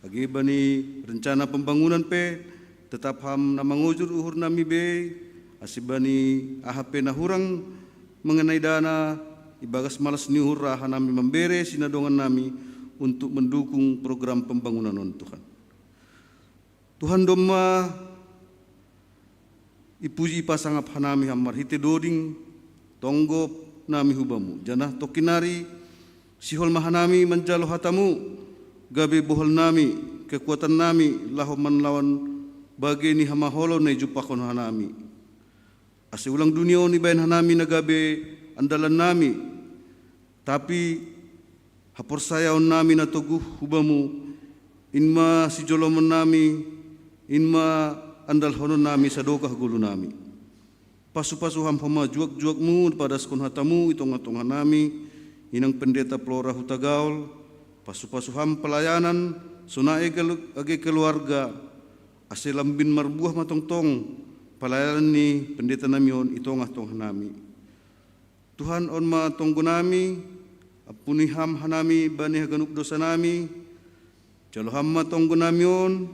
Age bani rencana pembangunan pe, tetap Ham na mangojur uhur nami bei, ase bani aha pe na hurang mengenai dana, ibagas malas ni uhur ra hanami mambere sinadongan nami untuk mendukung program pembangunan on, Tuhan. Tuhan, domma ipuji ipasangap hanami Ham marhitei doding tonggo nami hu Bamu, janah tongkin nari sihol ma hanami manjalo hataMu, gabe bohal nami, kekuatan nami, laho manlawan bage ni hamaolon na ijumpahkon hanami. Ase ulang dunia on ibahen hanami na gabe andalan nami, tapi haporsayaon nami na toguh hu Bamu, in ma sijolomon nami, in ma andalhonon nami sadokah golu nami. Pasu-pasu Ham homa juak-juakMu padaskon hataMu i tongah-tongah nami, inang pendeta Flora Hutagaol, pasu-pasu Ham pelayanan, sonai age keluarga, ase lambin marbuah ma tongtong pelayanan ni pendeta nami on i tongah-tongah nami. Tuhan, on ma tonggo nami, ampuni Ham hanami bani haganup dosa nami, jalo Ham ma tonggo nami on,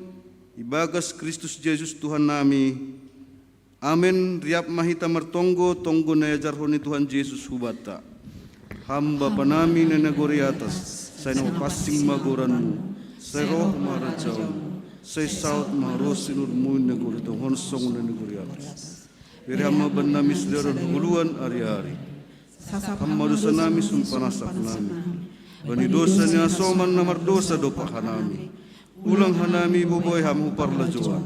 ibagas Kristus Jesus Tuhan nami. Amen. Riap ma hita martonggo tonggo na iajarhon ni Tuhan Jesus hubanta. Ham Bapa nami na i nagori atas, sai na mapansing ma goranMu, sai roh ma harajaonMu, sai saud ma harosuh ni uhurMu i nagori tonga on songon na i nagori atas. Bere Ham ma bannami sadari on hangoluan ari-ari. Sasap Ham ma dosanami songon panasap nami. Bani dosa ni hasoman na mardosa dompak hanami. Unang hanami boi Ham hu parlajouan.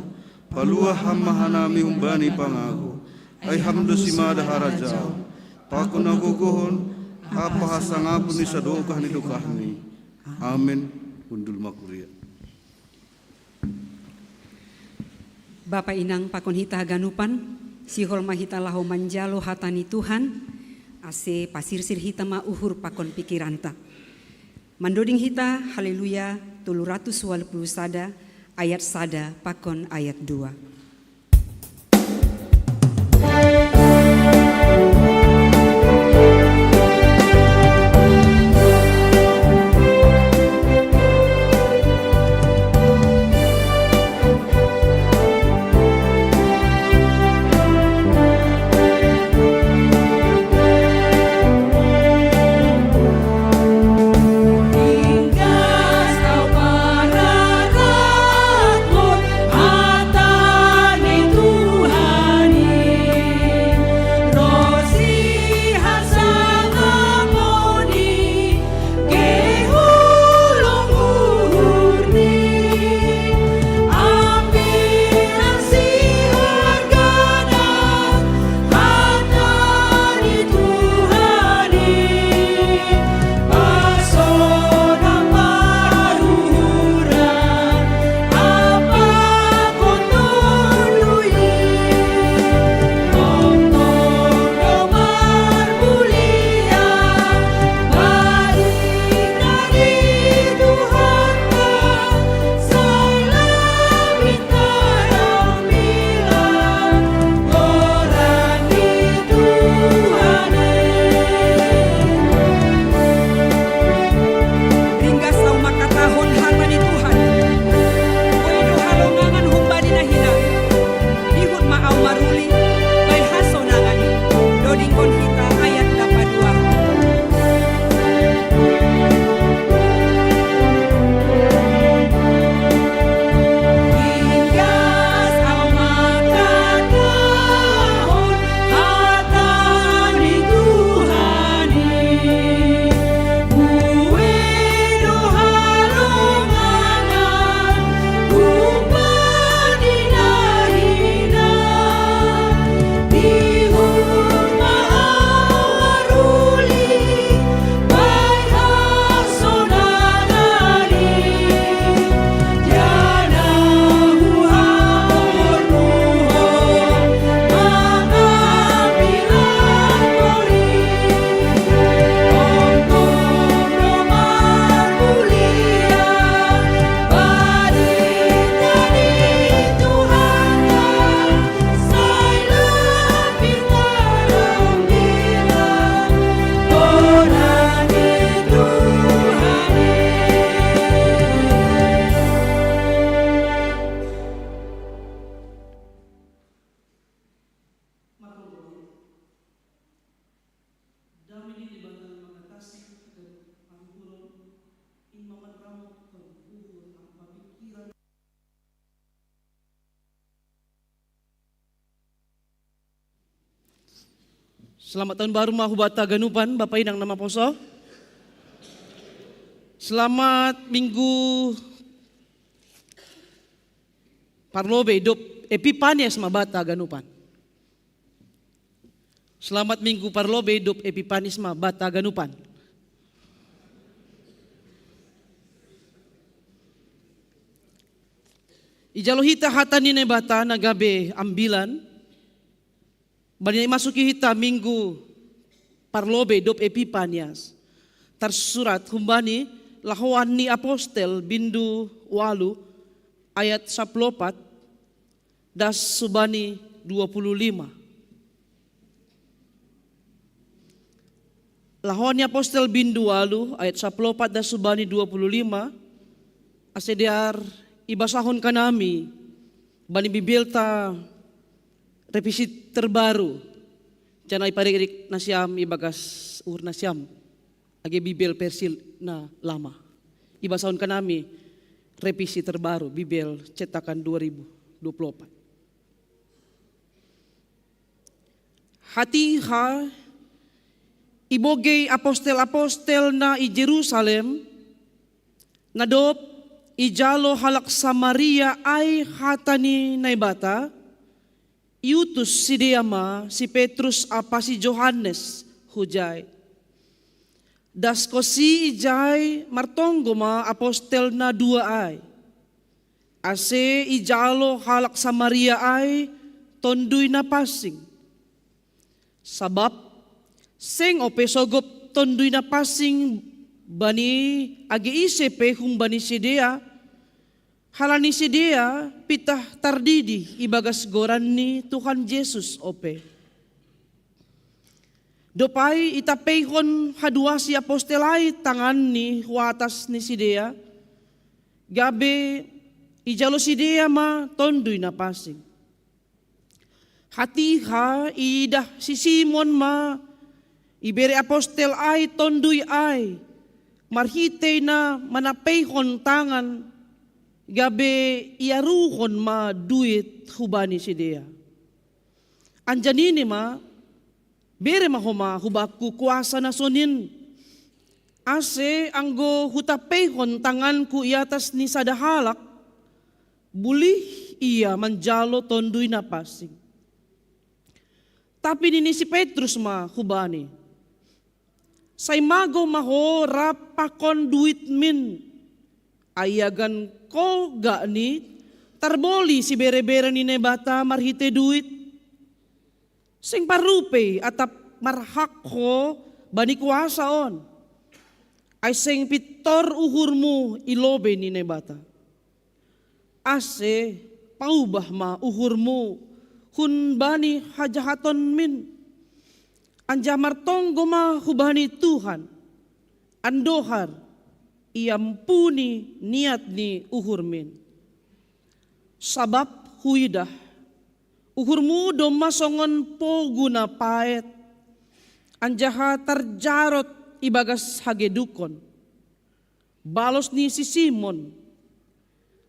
Paluah Ham ma hanami humbani pangago. Ai Ham do simada harajaon, pakon hagogohon, hampahasangapon ni sadokah ni dokahmi. Amen. Hundul ma kuria. Bapa, Inang pakon hita haganupan, sihol ma hita laho manjalo hata ni Tuhan, ase pasirsir hita ma uhur pakon pikiranta. Mandoding hita Haleluya tolu ratus walu pulu sada, ayat sada pakon ayat dua. Ringgas ahu mangkatahon hata ni Tuhan. Boi do halongangan humbani na hinan. Dihut ma ahu maruli, bai hasonangan i. Dodingkon hita ayat na paduahon. Dame ni Debata na mangatasi haganup panguhuron, in ma manramot uhur ampa pikiran. Selamat tahun baru ma hubata haganupan, Bapa Inang na maposo. Selamat Minggu Parlobei dob Epipanias ma bata haganupan. Selamat Minggu Parlobei dob Epipanias ma bata haganupan. Ijalo hita hata ni Naibata na gabe ambilan, bani na imasuki hita Minggu Parlobei dob Epipanias. Tarsurat humbani Lahoan ni Apostel bindu ualu ayat saplopat das subani dua puluh lima. Lahoan ni Apostel bindu ualu ayat saplopat das subani dua puluh lima, ase dear ibasahon hanami bani Bibelta revisi terbaru, janah iparirik nasiam ibagas uhur nasiam age Bibel versi na lama. Ibasahon hanami revisi terbaru Bibel cetakan dua ribu dua puluh empat. Hatiha ibogei apostel-apostel na i Jerusalem, na dob ijalo halak Samaria ai hata ni Naibata, iutus sidea ma si Petrus ampa si Johannes hujai. Daskonsi ijai martonggo ma apostel na dua ai, ase ijalo halak Samaria ai Tonduy Napansing. Sabap seng ope sogop Tonduy Napansing bani age ise pe humbani sidea, halani sidea pitah tardidi ibagas goran ni Tuhan Jesus ope. Dob ai itapeihon hadua si apostel ai tanganni hu atas ni sidea, gabe ijalo sidea ma Tonduy Napansing. Hatiha iidah si Simon ma ibere apostel ai Tonduy ai, marhitei na manapeihon tangan, gabe iaruhon ma duit hubani sidea. Anjaha nini ma: Bere ma homa hubakku kuasa na sonin, ase anggo hutapeihon tanganku i atas ni sada halak, bulih ia manjalo Tonduy Napansing. Tapi nini si Petrus ma hubani: Sai magou ma ho rap pakon duitmin. Ai iagan kogak ni tarboli sibere-bere ni Naibata marhitei duit? Seng parrupei atap marhak ho bani kuasa on. Ai seng pintor uhurmu i lobei ni Naibata. Ase paubah ma uhurmu hun bani hajahatonmin, anjaha martonggo ma hubani Tuhan, andohar iampuni niat ni uhurmin. Sabap huidah uhurmu domma songon pogu na paet, anjaha tarjarot ibagas hagedukon. Balos ni si Simon: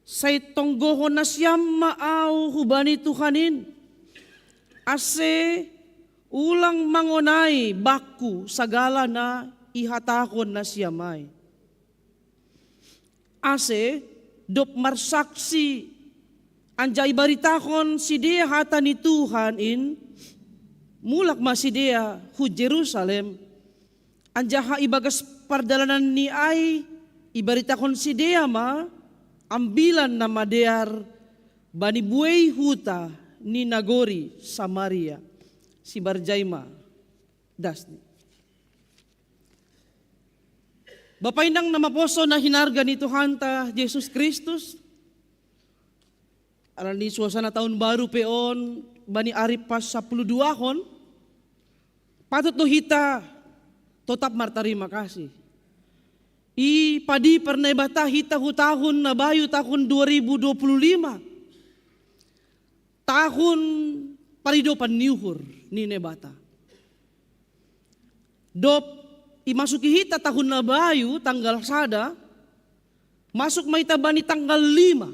Sai tonggohon nasiam ma ahu hubani Tuhan in, ase ulang mangonai bakku sagala na ihatahon nasiam ai. Ase dob marsaksi anjaha ibaritahon sidea hata ni Tuhan in, mulak ma sidea hu Jerusalem, anjaha ibagas pardalanan ni ai ibaritahon sidea ma Ambilan Namadear bani buei huta ni nagori Samaria. Sibarjai ma dasni. Bapa inang na maposo na hinarga ni Tuhanta Jesus Kristus, alani suasana tahun baru pe on, bani ari pas sapuluh duahon, patut do hita totap martarima kasih. I padi par Naibata hita hu tahun na bayu, tahun dua ribu dua puluh lima, tahun paridopan ni uhur ni Naibata. Dob imasuki hita tahun na bayu tanggal sada, masuk ma hita bani tanggal lima.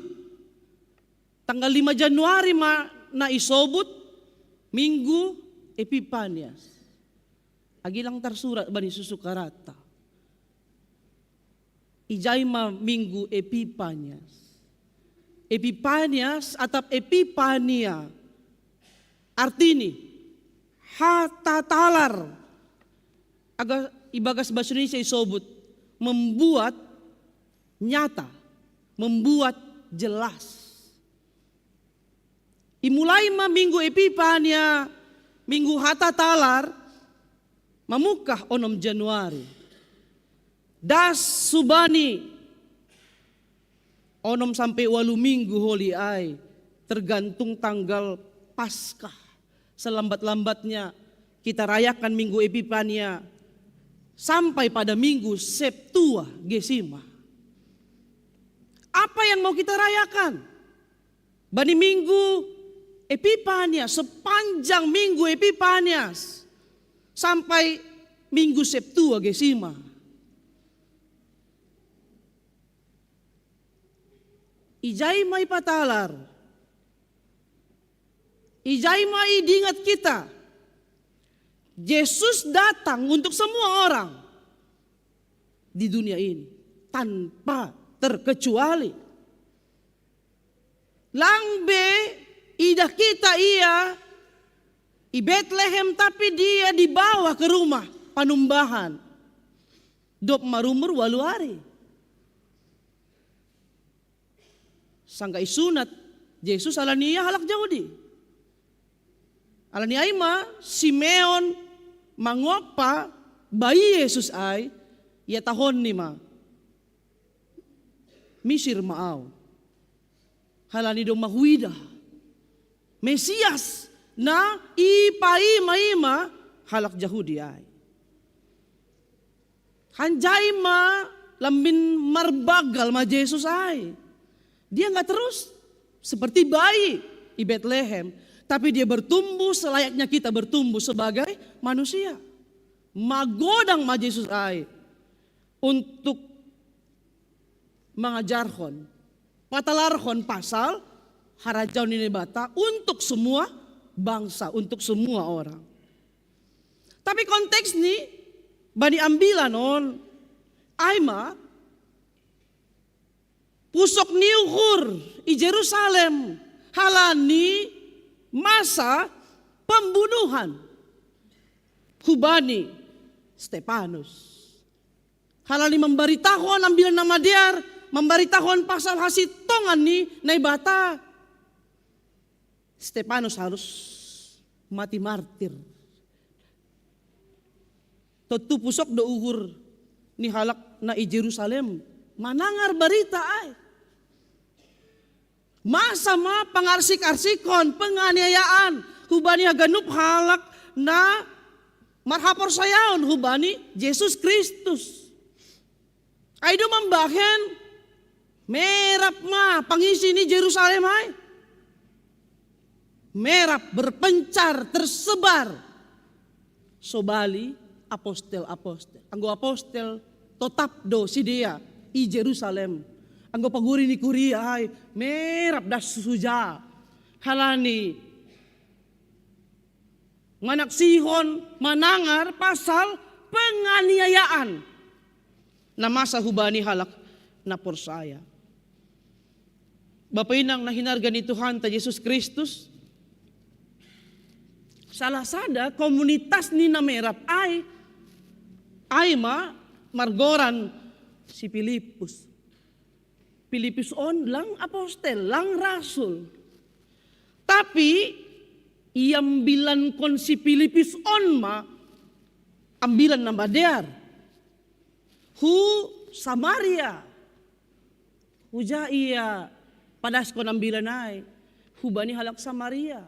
Tanggal lima Januari ma na isobut Minggu Epipanias. Age lang tarsurat bani susukaranta. Ijai ma Minggu Epipanias. Epipanias atap Epipania artini hatatalar. Aga ibagas bahasa Indonesia isobut membuat nyata, membuat jelas. Imulai ma Minggu Epipania, Minggu Hatatalar, mamungkah onom Januari. Das subani onom sampe ualu minggu holi ai, tergantung tanggal Paskah. Selambat-lambatnya kita rayakan Minggu Epipania sampai pada Minggu Septuagesima. Apa yang mau kita rayakan? Bani Minggu Epipania, sepanjang Minggu Epipanias sampai Minggu Septuagesima. Ijai ma ipatalar. Ijai ma idingat kita. Yesus datang untuk semua orang di dunia ini tanpa terkecuali. Lang be, idah kita ia i Betlehem, tapi dia dibawa ke rumah panumbahan. Dop marumur walu ari. Sangga isunat Yesus ala ni ia halak Jahudi. Ala ni ai ma Simeon mangopa bai Yesus ai, ia tahon ni ma, Misir ma au. Halani do mahuida Mesias na ipa ima-ima halak Jahudi ai. Hanjai ma lambin marbagal ma Yesus ai. Dia nggak terus seperti bayi di Betlehem, tapi dia bertumbuh selayaknya kita bertumbuh sebagai manusia. Magodang ma Yesus ai untuk mengajarkan, patalarkan pasal harajaon ni Naibata untuk semua bangsa, untuk semua orang. Tapi konteks ni bani ambilan on, ai ma pusok ni uhur i Jerusalem halani masa pembunuhan hubani Stepanus. Halani mambaritahon ambilan na madear, mambaritahon pasal hasintongan ni Naibata. Stepanus harus mati martir. Tontu pusok do uhur ni halak na i Jerusalem manangar barita ai. Masa ma pangarsik-arsikon, penganiayaan hubani haganup halak na marhaporsayaon hubani Jesus Kristus. Ai do mambahen merap ma pangisi ni Jerusalem ai. Merap, berpencar, tersebar. Sobali apostel-apostel. Anggo apostel totap do sidea i Jerusalem. Anggo paguri ni kuria ai merap das suja. Halani manaksihon, manangar pasal penganiayaan na masa hubani halak na porsaya. Bapa inang na hinarga ni Tuhanta Jesus Kristus, salah sada komunitas ni na merap ai, ai ma margoran si Pilipus. Pilipus on lang apostel, lang rasul. Tapi iambilankon si Pilipus on ma ambilan na madear hu Samaria. Huja ia padaskon ambilan ai? Hubani halak Samaria.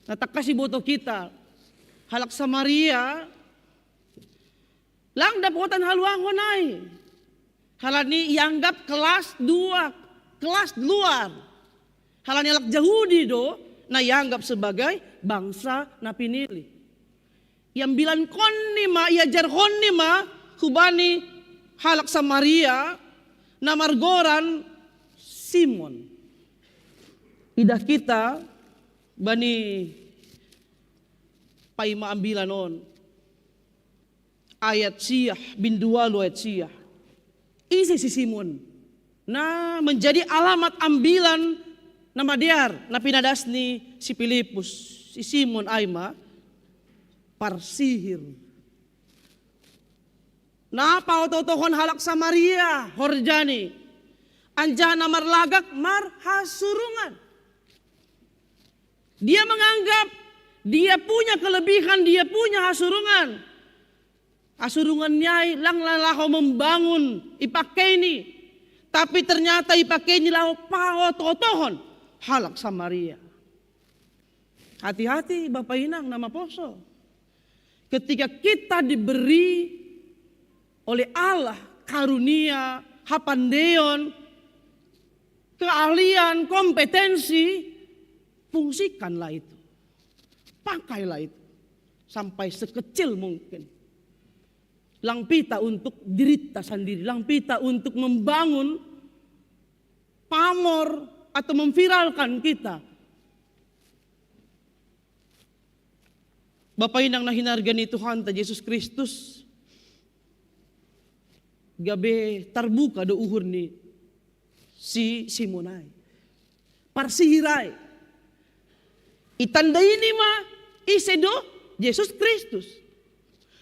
Na tangkas iboto kita, halak Samaria lang dapotan haluangon ai. Halani ianggap kelas dua, kelas luar. Halani halak Jahudi do na ianggap sebagai bangsa na pinilih. Iambilankon ni ma, iajarhon ni ma hubani halak Samaria na margoran Simon. Idah kita bani paima ambilan on, ayat sia, bindu walu ayat sia. Ise si Simon na menjadi alamat ambilan na madear na pinadas ni si Pilipus? Si Simon ai ma parsihir. Na paoto-otohon halak Samaria horjani, anjaha na marlagak marhasurungan. Dia menganggap dia punya kelebihan, dia punya hasurungan. Hasurungan ni ai lang na laho membangun ipake ni, tapi ternyata ipake ni laho paoto-otohon halak Samaria. Hati-hati bapa inang na maposo. Ketika kita diberi oleh Allah karunia, hapandeon, keahlian, kompetensi, fungsikanlah itu. Pakailah itu sampai sekecil mungkin. Lang pita untuk dirita sandiri, lang pita untuk membangun pamor atau memviralkan kita. Bapa inang na hinarga ni Tuhan ta Jesus Kristus, gabe tarbuka do uhur ni si Simon ai. Parsihir ai. Itanda ini ma ise do Jesus Kristus.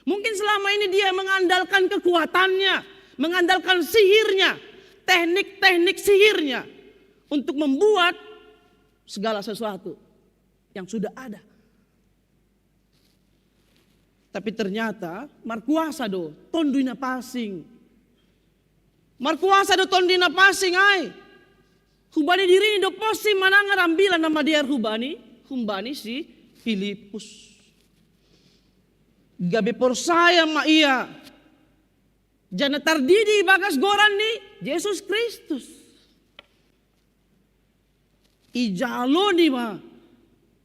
Mungkin selama ini dia mengandalkan kekuatannya, mengandalkan sihirnya, teknik-teknik sihirnya untuk membuat segala sesuatu yang sudah ada. Tapi ternyata markuasa do Tondu ina pasing. Markuasa do Tondu ina pasing ai. Hubani dirini do posi mananga rambila na madear hubani, humbani si Filipus. Gabe porsaya ma ia. Jana tardidi ibagas goran ni Jesus Kristus. Ijalo ni ma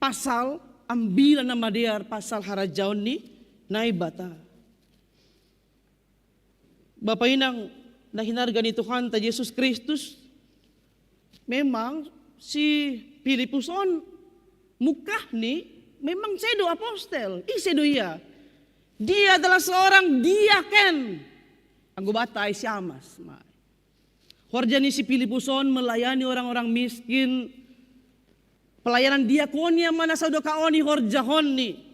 pasal ambilan na madear pasal harajaon ni Naibata. Bapa inang na hinarga ni Tuhanta Jesus Kristus, memang si Filipus on mukahni memang sedo apostel, i sedo ia. Dia adalah seorang diaken. Anggo bata ai siamas ma. Horja ni si Filipus on melayani orang-orang miskin. Pelayanan diakonia ma na so doka on ihorjahonni.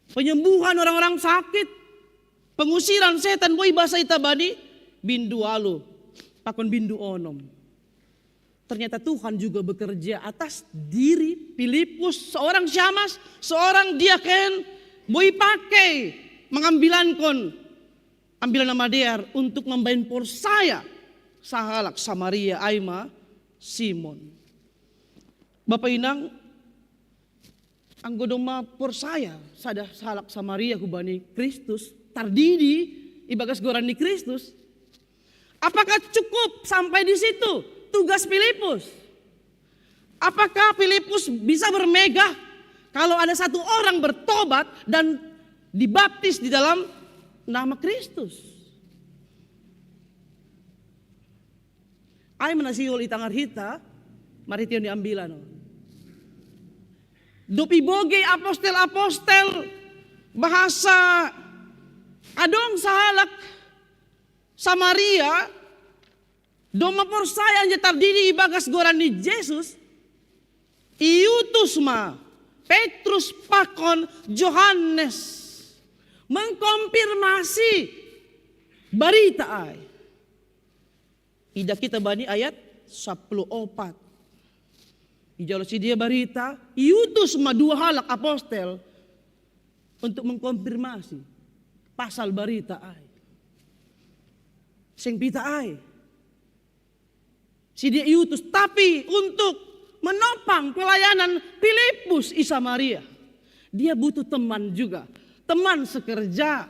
Penyembuhan orang-orang sakit, pengusiran setan, boi basa ita bani bindu ualu pakon bindu onom. Ternyata Tuhan juga bekerja atas diri Filipus, seorang siamas, seorang diaken, boi pakai mengambilankon ambilan na madear untuk mambaen porsaya sahalak Samaria ai ma Simon. Bapa inang, anggo domma porsaya sada sahalak Samaria hubani Kristus, tardidi ibagas goran ni Kristus, apakah cukup sampai di situ tugas Filipus? Apakah Filipus bisa bermegah kalau ada satu orang bertobat dan dibaptis di dalam nama Kristus? Ai ma na sihol i tangar hita, marhitehon ni ambilan on. Dob ibogei apostel-apostel bahasa adong sahalak Samaria domma porsaya anjaha tardidi ibagas goran ni Jesus, iutus ma Petrus pakon Johannes mengkonfirmasi barita ai. Ida kita bani ayat sapuluh opat. Ijalo sidea barita, iutus ma dua halak apostel untuk mengkonfirmasi pasal barita ai. Seng pita ai. Sidea iutus, tapi untuk menopang pelayanan Filipus i Samaria. Dia butuh teman juga, teman sekerja.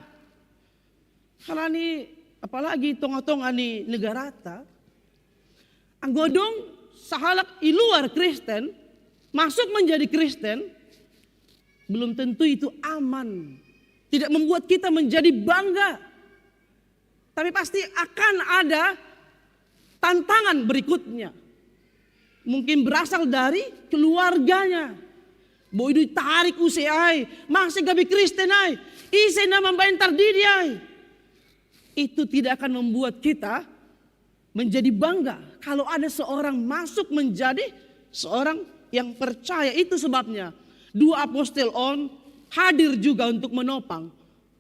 Halani apalagi tonga-tonga ni negarata, anggo adong sahalak i luar Kristen masuk menjadi Kristen, belum tentu itu aman. Tidak membuat kita menjadi bangga. Tapi pasti akan ada tantangan berikutnya. Mungkin berasal dari keluarganya. Boi do itarik use ai, mase gabe Kristen ai, ise na mambaen tardidi ai. Itu tidak akan membuat kita menjadi bangga kalau ada seorang masuk menjadi seorang yang percaya. Itu sebabnya dua apostel on hadir juga untuk menopang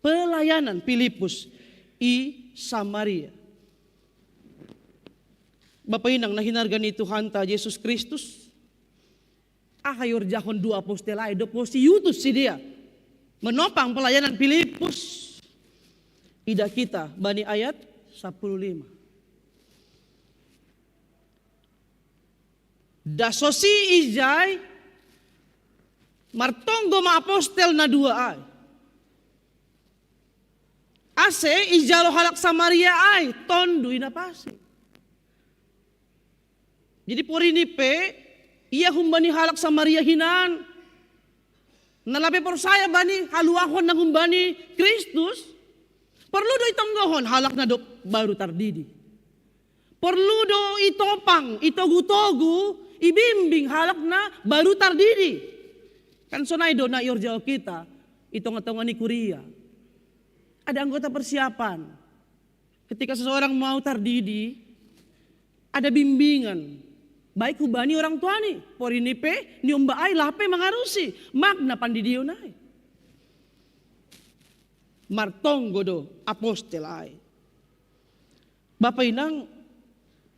pelayanan Filipus i Samaria. Bapa inang na hinarga ni Tuhanta Jesus Kristus, aha ihorjahon dua apostel ai dob posi iutus sidea menopang pelayanan Filipus? Ida kita bani ayat sapuluh lima. Dasosi ijai martonggo ma apostel na dua ai. Ase ijalo halak Samaria ai Tondu i na pasing. Jadi porini pe ia humbani halak Samaria hinan na lape porsaya bani haluahon na humbani Kristus, porlu do itonggohon halak na dob baru tardidi. Porlu do itopang, itogu-togu, ibimbing halak na baru tardidi. Kan sonai do na iorjao kita i tonga-tonga ni kuria. Ada anggota persiapan. Ketika seseorang mau tardidi, ada bimbingan. Baik hubani orang tua ni, porini pe, niomba ai lape mangarusi, makna pandidion ai. Martonggo do apostel ai. Bapa inang,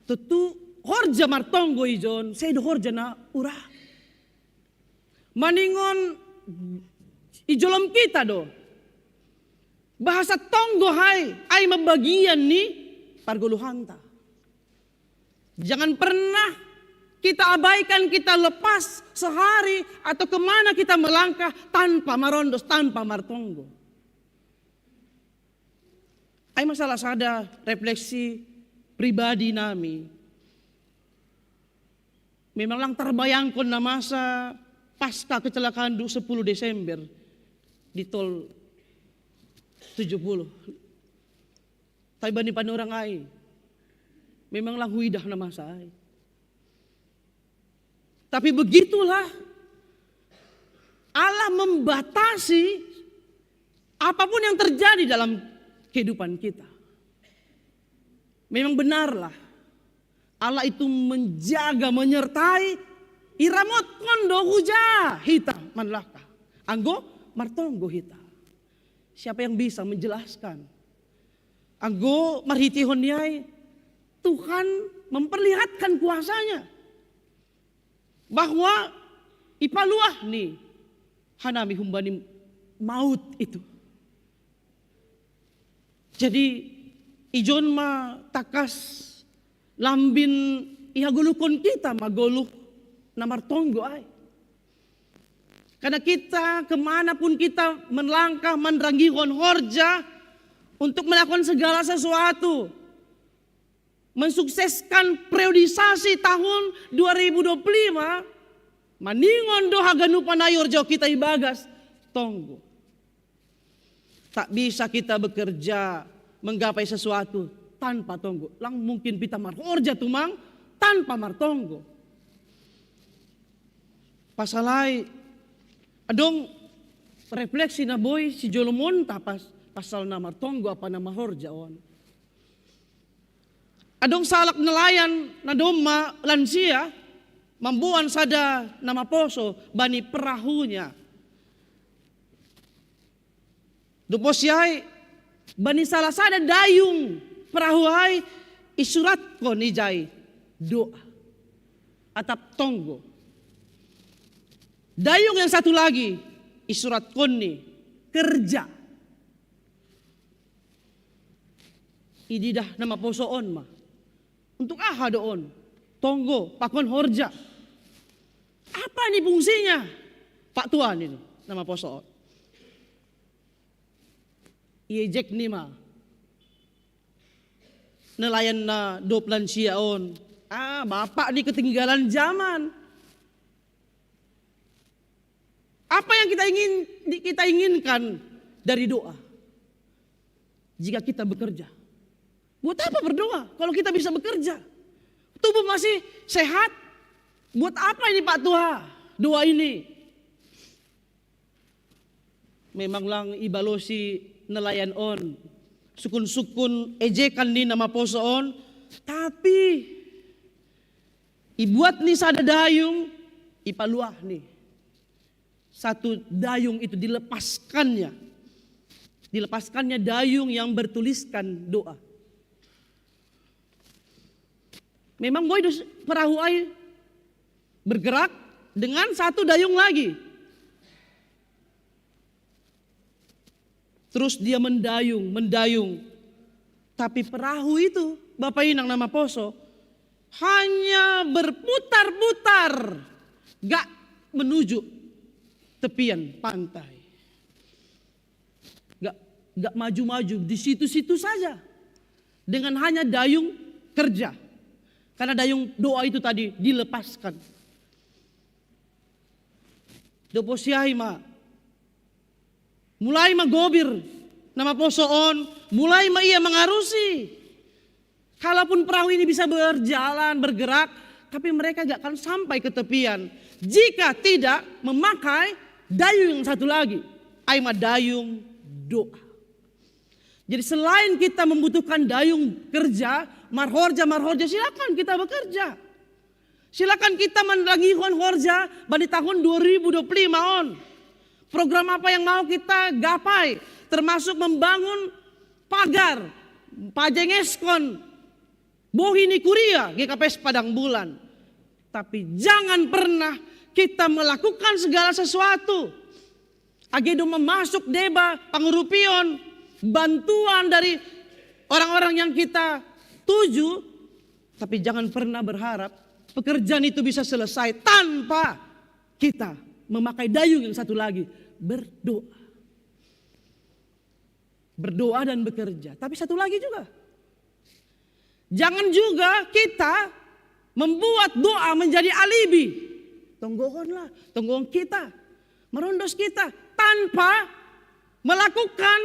tutu horja martonggo ijon, sedo horja na ura. Maningon ijolom kita do. Bahasa tonggo hai, ai mabagian ni pargoluhanta. Jangan pernah kita abaikan, kita lepas sehari atau kemana kita melangkah tanpa marondos, tanpa martonggo. Ai masalah sada refleksi pribadi nami. Memang lang terbayangkan na masa pasca kecelakaan du sepuluh Desember di tol tujuh puluh. Tapi bani panorang ai, memang lang huidah na masa ai. Tapi begitulah Allah membatasi apapun yang terjadi dalam kehidupan kita. Memang benarlah Allah itu menjaga, menyertai, iramot kondo huja hita manlaka. Anggo martonggo hita. Siapa yang bisa menjelaskan? Anggo marhitihon niai Tuhan memperlihatkan kuasanya bahwa ipaluah ni hanami humbani maut itu. Jadi ijon ma takas lambin ihagolukon kita magoluh na martonggo ai. Karena kita kemanapun kita melangkah, menranggihon horja untuk melakukan segala sesuatu, mensukseskan periodisasi tahun dua ribu dua puluh lima, maningon do haganupan ayor jauh kita ibagas tonggo. Tak bisa kita bekerja menggapai sesuatu tanpa tonggo. Lang mungkin pita marhorja tumang tanpa martonggo. Pasalai adong refleksi na boi si jolomon tapas pasal na martonggo apa na marhorja on. Adong salak nelayan na domma lansia mamboan sada na maposo bani perahunya. Doposi ai bani salah sada dayung perahu ai isuratkon ijai doa atap tonggo. Dayung yang satu lagi isuratkon ni kerja. Ididah na maposo on ma. Untuk aha do on? Tonggo, pakon horja. Apa ni fungsinya? Pak Tuan ini nama poso on. Iejek ni ma. Nelayan na dop lansia on. Ah, bapak ni ketinggalan zaman. Apa yang kita ingin kita inginkan dari doa? Jika kita bekerja, buat apa berdoa kalau kita bisa bekerja? Tubuh masih sehat. Buat apa ini Pak Tua? Doa ini. Memang lang ibalosi nelayan on, sukun-sukun ejekan ni nama poso on, tapi ibuat ni sada dayung, ipaluah ni satu dayung itu dilepaskannya. Dilepaskannya dayung yang bertuliskan doa. Memang boy dus perahu ai bergerak dengan satu dayung lagi. Terus dia mendayung, mendayung. Tapi perahu itu, Bapak Inang nama poso, hanya berputar-putar, gak menuju tepian pantai. Gak, gak maju-maju, di situ-situ saja. Dengan hanya dayung kerja. Karena dayung doa itu tadi dilepaskan. Doposiai ma. Mulai ma gobir nama poso on, mulai ma ia mengarusi. Kalaupun perahu ini bisa berjalan, bergerak, tapi mereka gak akan sampai ke tepian jika tidak memakai Dayung yang satu lagi, ai ma dayung doa. Jadi selain kita membutuhkan dayung kerja, marhorja, marhorja, silakan kita bekerja. Silakan kita mandangihon horja bani tahun dua ribu dua puluh lima on. Program apa yang mau kita gapai, termasuk membangun pagar, pajengeskon bohi ni kuria G K P S Padang Bulan. Tapi jangan pernah kita melakukan segala sesuatu age do mamasuk deba pangurupion, bantuan dari orang-orang yang kita tuju, tapi jangan pernah berharap pekerjaan itu bisa selesai tanpa kita memakai dayung yang satu lagi, berdoa. Berdoa dan bekerja. Tapi satu lagi juga, jangan juga kita membuat doa menjadi alibi. Tonggohonlah, tonggohon kita, marondos kita, tanpa melakukan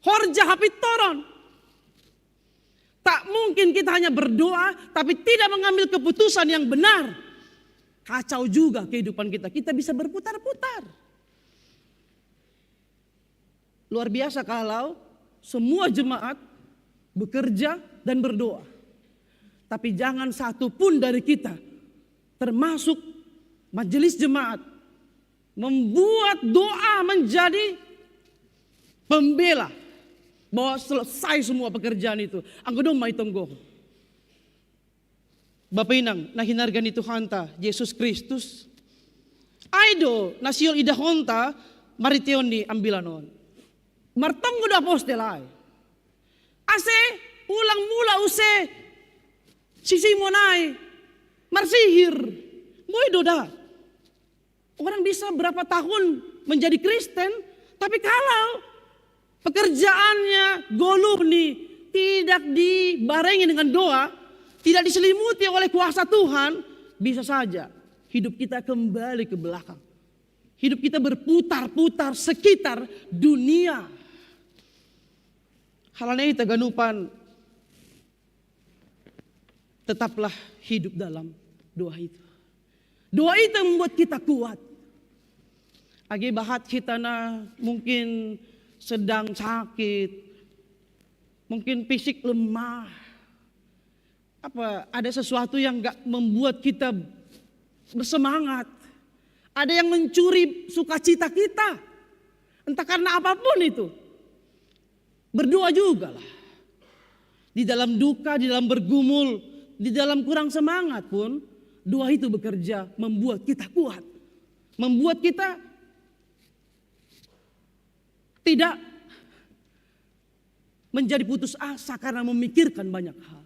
horja hapintoron. Tak mungkin kita hanya berdoa tapi tidak mengambil keputusan yang benar. Kacau juga kehidupan kita. Kita bisa berputar-putar. Luar biasa kalau semua jemaat bekerja dan berdoa. Tapi jangan satu pun dari kita, termasuk majelis jemaat, membuat doa menjadi pembela bahwa selesai semua pekerjaan itu. Anggo do ma i tonggohon. Bapa inang na hinarga ni Tuhanta Jesus Kristus, ai do na sihol idahonta marhiteon ni ambilan on. Martonggo do apostel ai, ase ulang mula use si Simon ai marsihir. Boi do da. Orang bisa berapa tahun menjadi Kristen, tapi kalau pekerjaannya, goluhni tidak dibarengi dengan doa, tidak diselimuti oleh kuasa Tuhan, bisa saja hidup kita kembali ke belakang. Hidup kita berputar-putar sekitar dunia. Halani i, haganupan, tetaplah hidup dalam doa itu. Doa itu membuat kita kuat. Age bahat hita na mungkin sedang sakit, mungkin fisik lemah, apa ada sesuatu yang gak membuat kita bersemangat, ada yang mencuri sukacita kita, entah karena apapun itu. Berdoa jugalah. Di dalam duka, di dalam bergumul, di dalam kurang semangat pun, doa itu bekerja membuat kita kuat. Membuat kita tidak menjadi putus asa karena memikirkan banyak hal.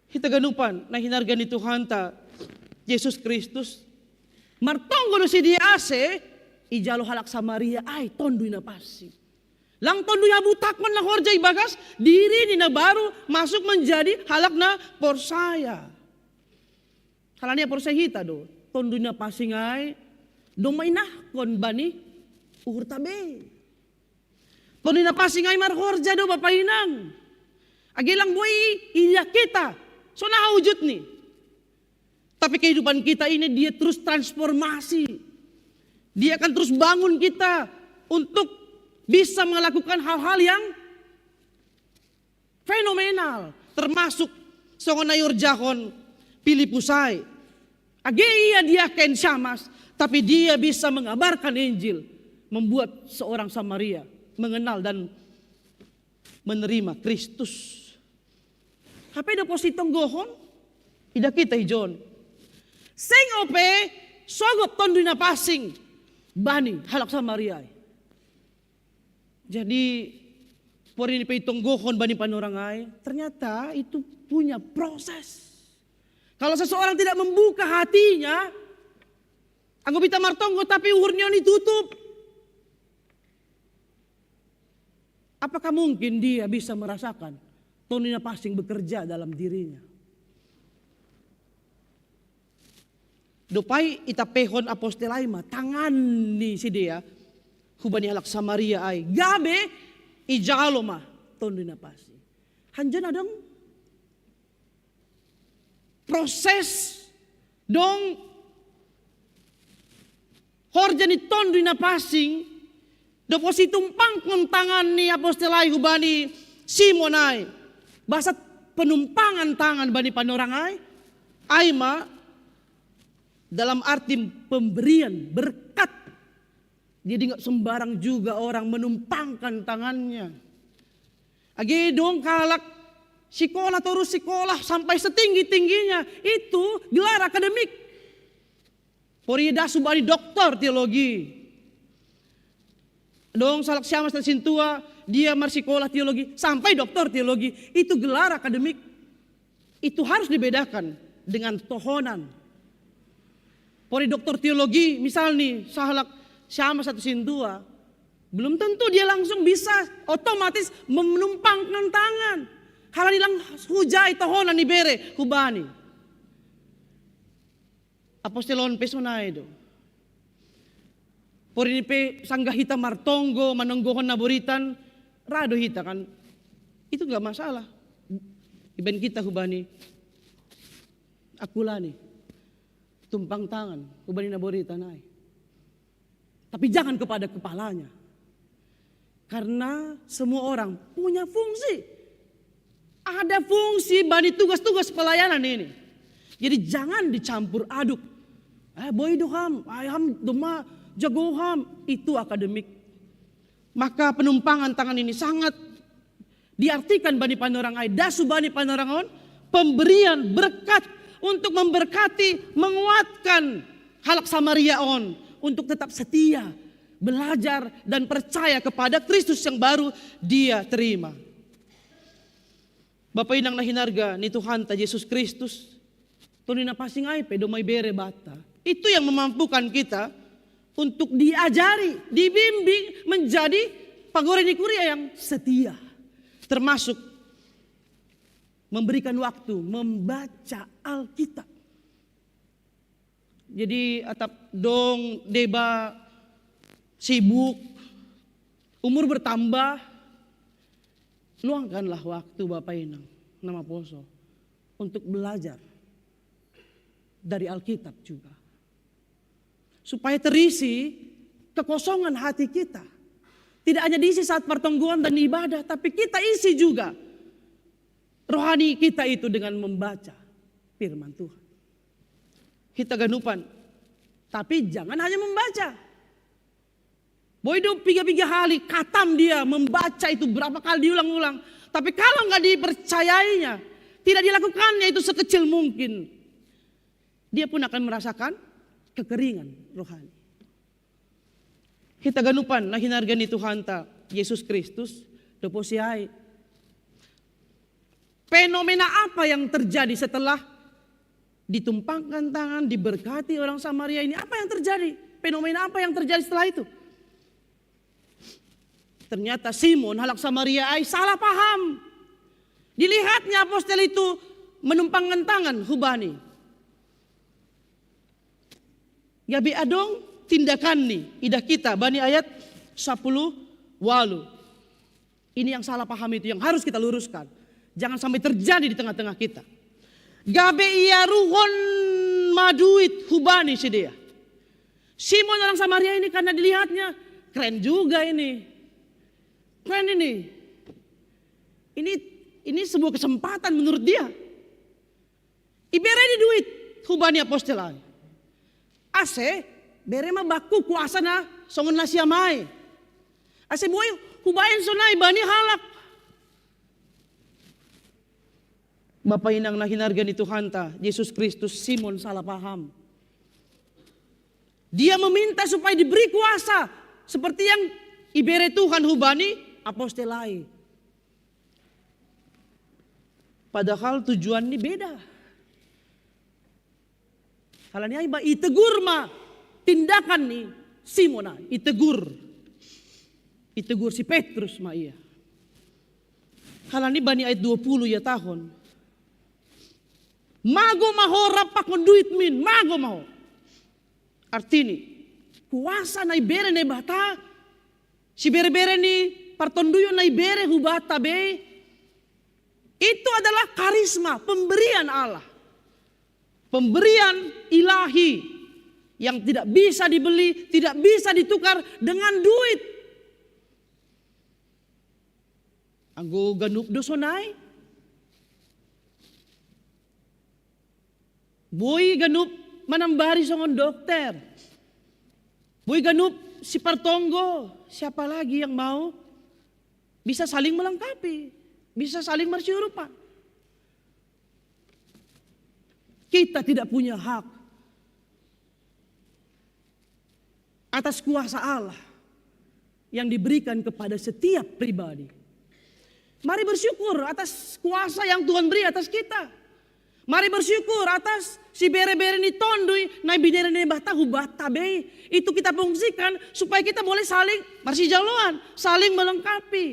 Hita haganupan na hinarga ni Tuhanta Jesus Kristus, martonggo do sidea ase ijalo halak Samaria ai Tonduy Napansing. Lang tonduy habutakon na horja ibagas diri ni na baru masuk menjadi halak na porsaya. Halani i, porsaya hita do, Tonduy Napansing ai domma inahkon bani uhurta be. Tonduy Napansing ai marhorja do, bapa inang. Age lang boi ididah hita songon aha ujutni, tapi kehidupan kita ini dia terus transformasi. Dia akan terus bangun kita untuk bisa melakukan hal-hal yang fenomenal, termasuk songon na ihorjahon Pilipus ai. Age ia diangka Siamas, tapi dia bisa mengabarkan Injil, membuat seorang Samaria mengenal dan menerima Kristus. Hape do pos sitonggohon, idah hita ijon, seng ope sogop Tonduy Napansing bani halak Samaria i. Jadi, porini pe itonggohon bani panorang ai, ternyata itu punya proses. Kalau seseorang tidak membuka hatinya, anggo hita martonggo tapi uhurni on itutup, apakah mungkin dia bisa merasakan Tonduy Napansing bekerja dalam dirinya? Dob ai itampehon apostel ai ma tangan ni sidea hubani halak Samaria ai, gabe ijalo ma Tonduy Napansing. Hanjana dong proses, dong Horja ni tondu i na passing, dopo situmpangkon tangan ni apostel ai hubani Simon ai. Basa penumpangan tangan bani panorang ai, ai ma dalam arti pemberian berkat. Jadi nggak sembarang juga orang menumpangkan tangannya. Age dong halak sikola torus sikola sampai setinggi-tingginya, itu gelar akademik. Pori dasu bani doktor teologi. Dong sahalak si ama si atas sintua, dia marsikola teologi sampai doktor teologi. Itu gelar akademik. Itu harus dibedakan dengan tohonan. Pori doktor teologi, misal ni sahalak si ama si atas sintua, belum tentu dia langsung bisa otomatis menumpangkan tangan. Halani lang hujai tohonan ni bere hubani. Apostel on pe sonai do. Pori ni pe sanggah hita martonggo, manonggohon naboritan, ra do hita kan. Itu nggak masalah. Ibaen hita hubani Akulani, tumpang tangan hubani naboritan ai. Tapi jangan kepada kepalanya. Karena semua orang punya fungsi. Ada fungsi bani tugas-tugas pelayanan ini. Jadi jangan dicampur aduk. Eh, boi do ham, ai ham doma jago ham. Itu akademik. Maka penumpangan tangan ini sangat diartikan bani panorang ai, dasu bani panorang on, pemberian berkat untuk memberkati, menguatkan halak Samaria on untuk tetap setia, belajar dan percaya kepada Kristus yang baru dia terima. Bapa inang na hinarga ni Tuhanta Jesus Kristus, tondu i na passing ai pe doma ibere banta. Itu yang memampukan kita untuk diajari, dibimbing menjadi pagore ni kuria yang setia. Termasuk memberikan waktu membaca Alkitab. Jadi atap dong deba sibuk, umur bertambah, luangkanlah waktu bapa inang na maposo untuk belajar dari Alkitab juga. Supaya terisi kekosongan hati kita. Tidak hanya diisi saat pertonggoan dan ibadah, tapi kita isi juga rohani kita itu dengan membaca firman Tuhan. Hita ganupan, tapi jangan hanya membaca. Boi do piga-piga hali katam dia membaca itu berapa kali diulang-ulang. Tapi kalau nggak dipercayainya, tidak dilakukannya itu sekecil mungkin, dia pun akan merasakan kekeringan rohani. Hita ganupan na hinarga ni Tuhanta Yesus Kristus, dopo si ai. Fenomena apa yang terjadi setelah ditumpangkan tangan, diberkati orang Samaria ini? Apa yang terjadi? Fenomena apa yang terjadi setelah itu? Ternyata Simon, halak Samaria ai, salah paham. Dilihatnya apostel itu menumpangkan tangan hubani. Gabe adong tindakanni, idah kita bani ayat sapuluh walu. Ini yang salah paham itu yang harus kita luruskan. Jangan sampai terjadi di tengah-tengah kita. Gabe iaruhon ma duit hubani sidea. Simon orang Samaria ini karena dilihatnya keren juga ini. Keren ini. Ini ini sebuah kesempatan menurut dia. Ibere ni duit hubani apostel ai. Ase bere ma bakku kuasa na songon na siam ai. Ase boi hubaen sonai bani halak. Bapa inang na hinarga ni Tuhanta Yesus Kristus, Simon salah paham. Dia meminta supaya diberi kuasa seperti yang ibere Tuhan hubani apostel ai. Padahal tujuanni beda. Halani ai ma itegur ma tindakan ni Simon ai, itegur. Itegur si Petrus ma ia. Halani bani ayat dua puluh ihatahon, mago ma ho rap pakon duitmi, mago ma ho. Artini, kuasa na ibere Naibata, sibere-bere ni partonduyon na ibere hubanta be, itu adalah karisma, pemberian Allah. Pemberian ilahi. yang tidak bisa dibeli, tidak bisa ditukar dengan duit. Anggo ganup do sonai, boi ganup manambari songon dokter. Boi ganup sipartonggo, siapa lagi yang mau bisa saling melengkapi, bisa saling marsiurupan. Kita tidak punya hak atas kuasa Allah yang diberikan kepada setiap pribadi. Mari bersyukur atas kuasa yang Tuhan beri atas kita. Mari bersyukur atas si bere-bere ni tondui na binere ni Naibata hubata bei. Itu kita fungsikan supaya kita boleh saling marsijaloan, saling melengkapi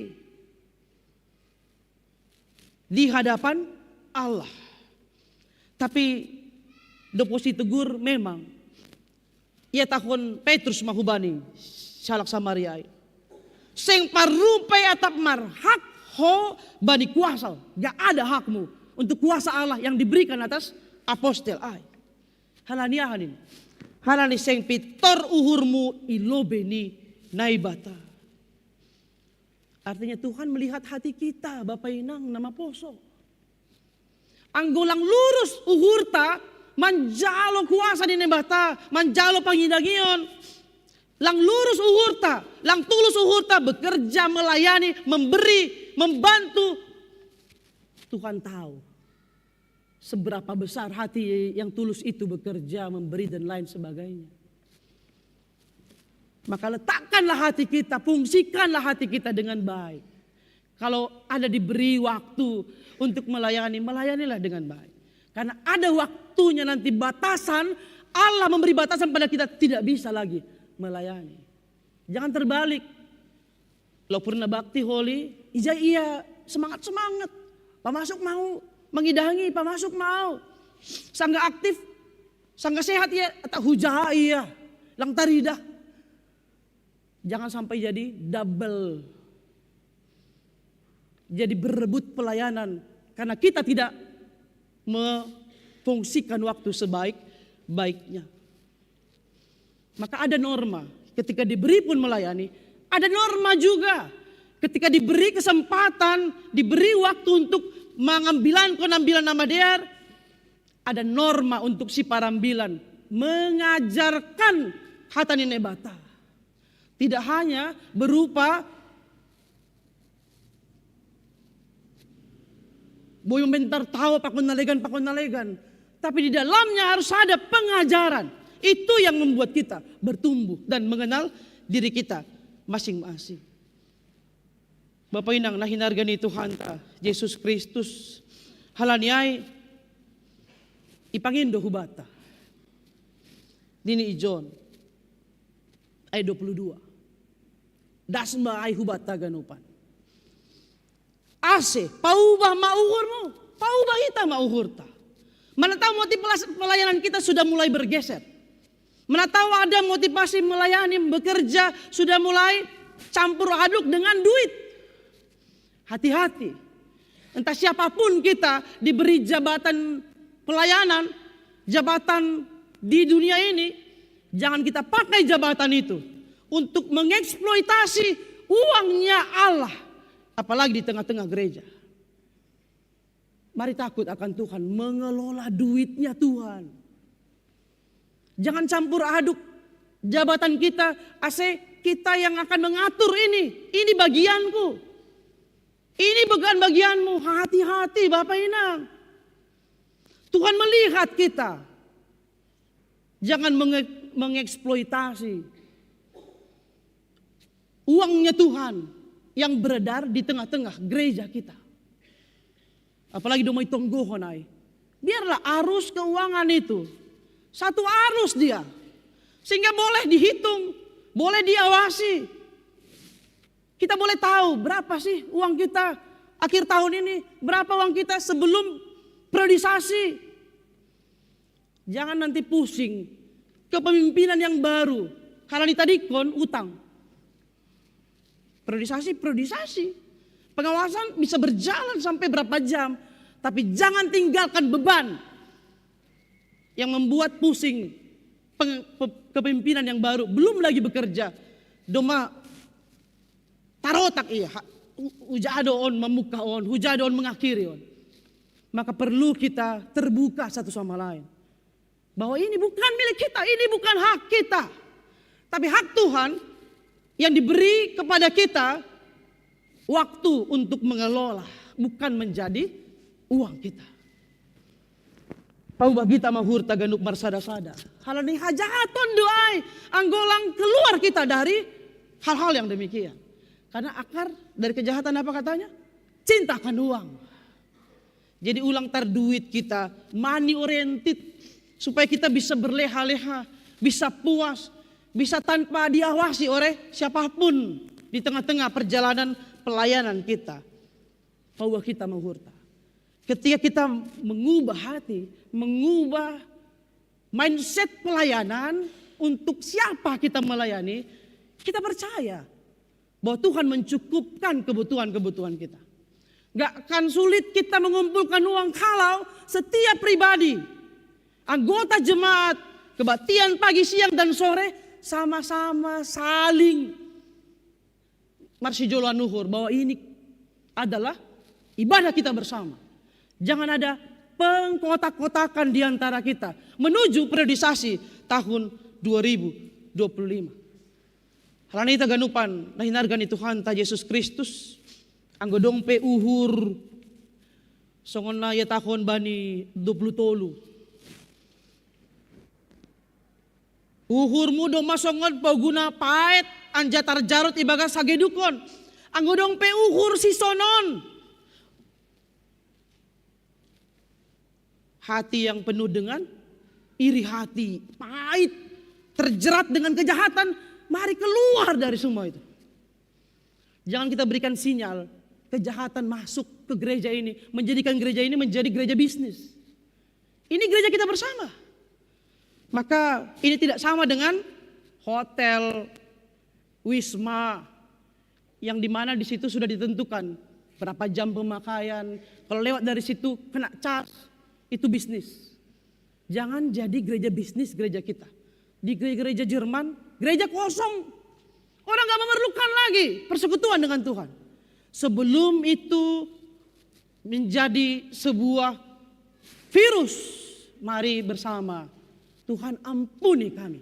di hadapan Allah. Tapi dopo si tegur memang ia tahun Petrus mahubani salak Samaria. Seng parrupai atap marhak ho bani kuasa. Gak ada hakmu untuk kuasa Allah yang diberikan atas apostel ai. Halani ahanin. Halani seng pitor uhurmu ilobe ni Naibata. Artinya Tuhan melihat hati kita, Bapak Inang, nama poso. Anggo lang lurus uhurta manjalo kuasa ni Naibata, manjalo pangidangion. Lang lurus uhurta, lang tulus uhurta bekerja, melayani, memberi, membantu. Tuhan tahu seberapa besar hati yang tulus itu bekerja, memberi dan lain sebagainya. Maka letakkanlah hati kita, fungsikanlah hati kita dengan baik. Kalau ada diberi waktu untuk melayani, melayanilah dengan baik. Karena ada waktunya nanti batasan, Allah memberi batasan pada kita tidak bisa lagi melayani. Jangan terbalik. Lo pernah bakti holi, ija ia semangat-semangat. Pamasuk mau, mengidangi, pamasuk mau. Sangga aktif, sangga sehat ia, tak hujaha ia. Lang taridah. Jangan sampai jadi double. Jadi berebut pelayanan. Karena kita tidak memfungsikan waktu sebaik-baiknya. Maka ada norma. Ketika diberi pun melayani, ada norma juga. Ketika diberi kesempatan, diberi waktu untuk mengambilan konambilan nama dear, ada norma untuk si parambilan mengajarkan hata ni Naibata. Tidak hanya berupa boi membentar tahu pakon nalegan, pakon nalegan. Tapi di dalamnya harus ada pengajaran. Itu yang membuat kita bertumbuh dan mengenal diri kita masing-masing. Bapak Inang, na hinarga ni Tuhanta, Yesus Kristus, halani ai, ipangindo hubata. Nini i John, ayat dua puluh dua. Das ma ai hubata ganupan. Ase, paubah ma uhurmu, paubah hita ma uhurta. Mana tahu motif pelayanan kita sudah mulai bergeser. Mana tahu ada motivasi melayani, bekerja, sudah mulai campur aduk dengan duit. Hati-hati. Entah siapapun kita diberi jabatan pelayanan, jabatan di dunia ini, jangan kita pakai jabatan itu untuk mengeksploitasi uangnya Allah, apalagi di tengah-tengah gereja. Mari takut akan Tuhan, mengelola duitnya Tuhan. Jangan campur aduk jabatan kita, ase kita yang akan mengatur ini. Ini bagianku. Ini bukan bagianmu. Hati-hati Bapak Inang. Tuhan melihat kita. Jangan menge- mengeksploitasi uangnya Tuhan yang beredar di tengah-tengah gereja kita. Apalagi domai tonggohon ai. Biarlah arus keuangan itu satu arus dia, sehingga boleh dihitung, boleh diawasi. Kita boleh tahu berapa sih uang kita akhir tahun ini, berapa uang kita sebelum priorisasi. Jangan nanti pusing. Kepemimpinan yang baru, karena tadi kon utang. Priorisasi, priorisasi. Pengawasan bisa berjalan sampai berapa jam, tapi jangan tinggalkan beban yang membuat pusing. peng- pe- kepemimpinan yang baru, belum lagi bekerja. Doma tarotak iya, ha- hu- hujado on mambuka on, hujado on mengakhiri on. Maka perlu kita terbuka satu sama lain. Bahwa ini bukan milik kita, ini bukan hak kita. Tapi hak Tuhan yang diberi kepada kita waktu untuk mengelola, bukan menjadi uang kita. Paubah gita mahurta ganup marsada-sada. Hal ini hajahaton do ai, anggolang keluar kita dari hal-hal yang demikian. Karena akar dari kejahatan apa katanya? Cinta akan uang. Jadi ulang tar duit kita money oriented, supaya kita bisa berleha-leha, bisa puas, bisa tanpa diawasi oleh siapapun di tengah-tengah perjalanan pelayanan kita. Paubah gita mahurta. Ketika kita mengubah hati, mengubah mindset pelayanan, untuk siapa kita melayani, kita percaya bahwa Tuhan mencukupkan kebutuhan-kebutuhan kita. Gak akan sulit kita mengumpulkan uang kalau setiap pribadi, anggota jemaat, kebaktian pagi, siang, dan sore sama-sama saling marsijoloan uhur bahwa ini adalah ibadah kita bersama. Jangan ada pengkotak-kotakan di antara kita menuju periodisasi tahun dua ribu dua puluh lima. Hal ini taganupan na hinarga ni Tuhanta Jesus Kristus, anggo dong pe uhur songon na ia tahun bani dua puluh tolu. Uhurmu doma songon poguna paet anjatar jarot ibagas hagedukon. Anggo dong pe uhur si sonon. Hati yang penuh dengan iri hati, pahit, terjerat dengan kejahatan, mari keluar dari semua itu. Jangan kita berikan sinyal kejahatan masuk ke gereja ini, menjadikan gereja ini menjadi gereja bisnis. Ini gereja kita bersama. Maka ini tidak sama dengan hotel, wisma, yang dimana di situ sudah ditentukan berapa jam pemakaian. Kalau lewat dari situ kena cas, itu bisnis. Jangan jadi gereja bisnis gereja kita. Di gereja Jerman, gereja kosong. Orang gak memerlukan lagi persekutuan dengan Tuhan. Sebelum itu menjadi sebuah virus, mari bersama, Tuhan, ampuni kami.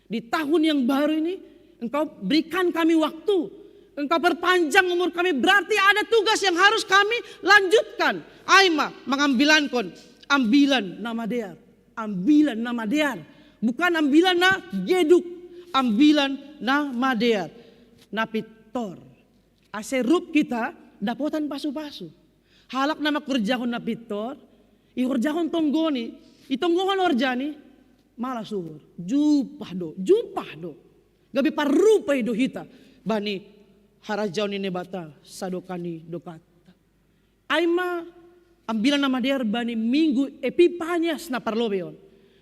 Di tahun yang baru ini, Engkau berikan kami waktu, Engkau perpanjang umur kami, berarti ada tugas yang harus kami lanjutkan. Ai ma mangambilankon ambilan na madear. Ambilan na madear. Bukan ambilan na geduk. Ambilan na madear. Na pintor. Ase rup kita dapotan pasu-pasu. Halak na mangkorjahon na pintor, ihorjahon tonggoni, itonggohon orjani, malas uhur. Jumpah do, jumpah do. Gabe parrupa i do hita bani harajaon ni Naibata sadokah ni dokanta. Ai ma ambilan na madear bani Minggu Epipanias na parlobei on.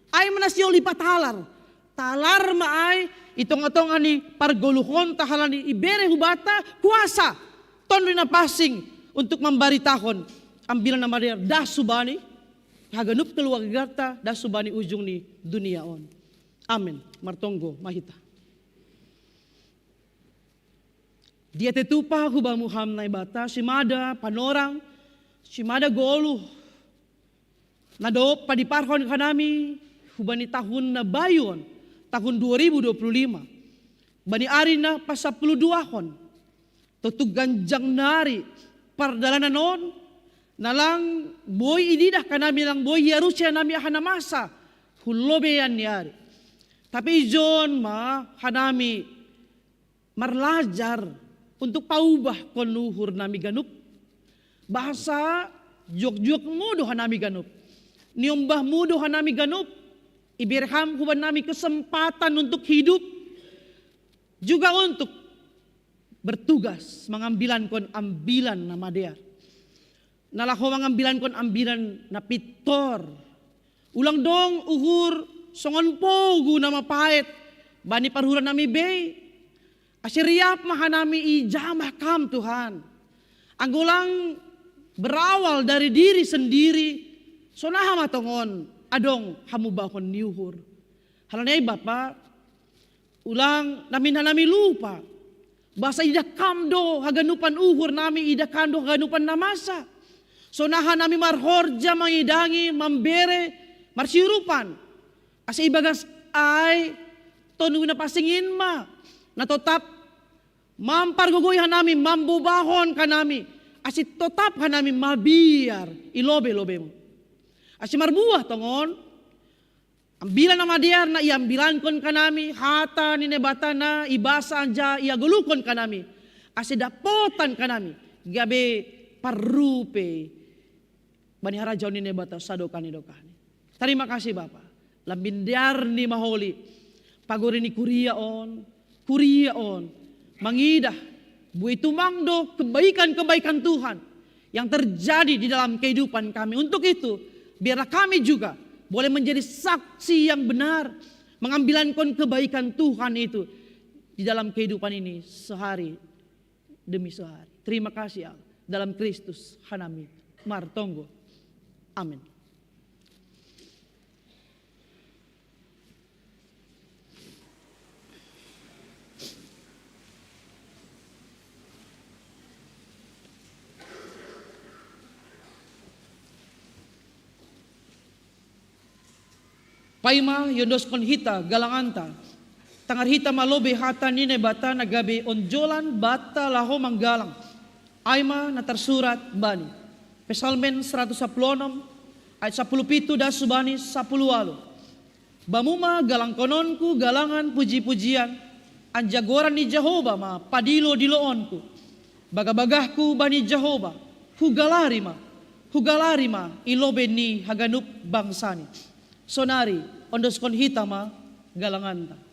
Ai ma na siol ipatalar. Talar ma ai i tonga-tonga ni pargoluhonta, halani ibere hubanta kuasa, Tonduy Napansing, untuk mambaritahon ambilan na madear das hubani haganup keluarganta, das hubani ujung ni dunia on. Amen. Martonggo ma hita. Diatei tupa hubamu Ham Naibata, simada panorang, simada goluh na dob padiparhon hanami hubani tahun na bayu on, tahun dua ribu dua puluh lima. Bani ari na pasampuluduahon, tontu ganjang nari pardalanan on, na lang boi ididah hanami, lang boi iarusi hanami aha na masa hun lobeian ni ari. Tapi ijon ma hanami marlajar untuk paubahkon uhur nami ganup. Bahasa juak-juakmu do hanami ganup, niombahmu do hanami ganup, ibere Ham hubannami kesempatan untuk hidup, juga untuk bertugas mangambilankon ambilan na madear. Na laho mangambilankon ambilan na pintor. Ulang dong uhur songon pogu na mapaet bani parhura nami bei. Ase riap ma hanami ijamah Ham, Tuhan. Anggo lang berawal dari diri sendiri, sonaha ma tongon adong hamubahon ni uhur. Hal ne Bapa, ulang namin hanami lupa. Basa ida Kam do haganupan uhur nami, ida Kam do haganupan na masa. Sonari hanami marhorja, mangidangi, mambere, marsiurupan. Asa ibagas ai Tondi na pansing in ma, na totap mampargogoi hanami, mambobahon hanami, asa totap hanami mabiar i lobei-lobeiMu. Asa marbuah tongon ambilan na madear na iambilankon hanami, hata ni Naibata na ibasa anjaha iagoluhon hanami, asa dapotan hanami gabe parrupe bani harajaon ni Naibata sadokah ni dokahni. Tarima kasih Bapa. Lambin dear ni maholi pagori ni kuria on, kuria on mangidah buei tumang do kebaikan-kebaikan Tuhan yang terjadi di dalam kehidupan kami. Untuk itu, biarlah kami juga boleh menjadi saksi yang benar, mengambilankon kebaikan Tuhan itu di dalam kehidupan ini sehari demi sehari. Terima kasih Allah. Dalam Kristus hanami martonggo. Amin. Paima iondoskon hita galanganta, tangar hita ma lobei hata ni Naibata na gabe onjolan banta laho manggalang. Ai ma na tarsurat bani Psalmen saratus sapuluh onom, ayat sapuluh pitu das hubani sapuluh ualu. Bamu ma galangkononku galangan puji-pujian, anjaha goran ni Jahowa ma padilo-diloonku. Bagah-bagahku bani Jahowa, hugalari ma, hugalari ma i lobei ni haganup bangsani. Sonari, ondoskon hita ma galanganta.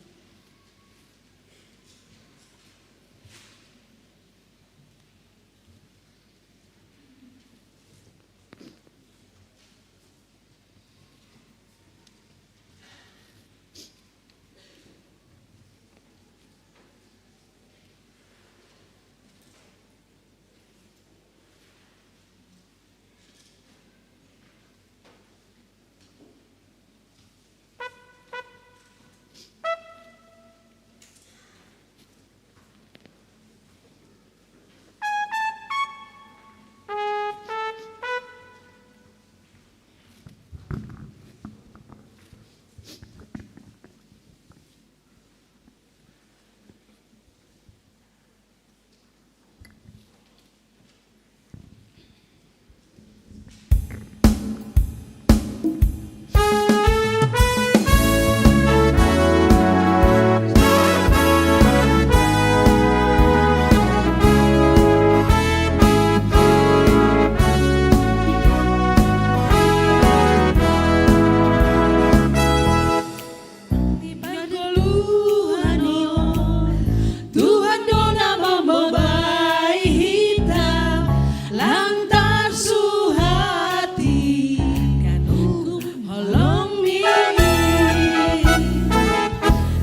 Tuhan do na mambobai hita, lantaran suhat i kan hukum holong ni.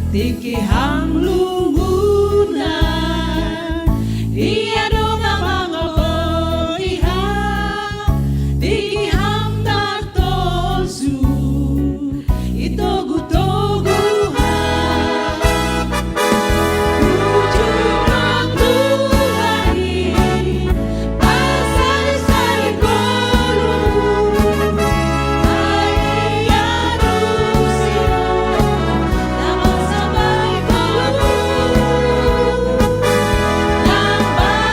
Tingki hanglungunan, ia do na mangopoti hita, tingki hanglungunan tolsu. Itogu-togu ha. Ujung Tuhan i, asal-asal kolu. Ai aduh sio, nama sabai kolu. Nama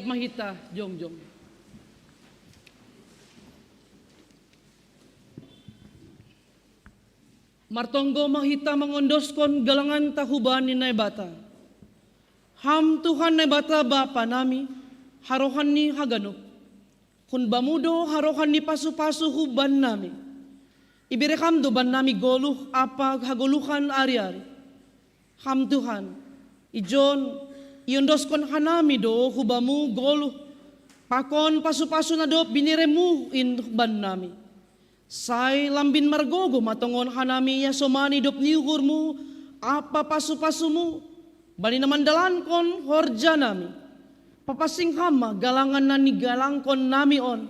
Mahita jongjong. Martonggo mahita mangondoskon galanganta huban ni Naibata. Ham Tuhan Naibata Bapa nami, harohan ni haganup. Hun bamu do harohan ni pasu-pasu huban nami. Ibere ham do ban nami goluh ampa hagoluhan ari-ari. Ham Tuhan, ijon, iondoskon hanami do hubamu goluh pakon pasu-pasu na dob bineremu in ban nami. Sai lambin margogoh ma tongon hanami iasomani dob ni uhurmu ampa pasu-pasumu bani na mandalankon horja nami. Papansing ham ma galangan na nigalangkon nami on,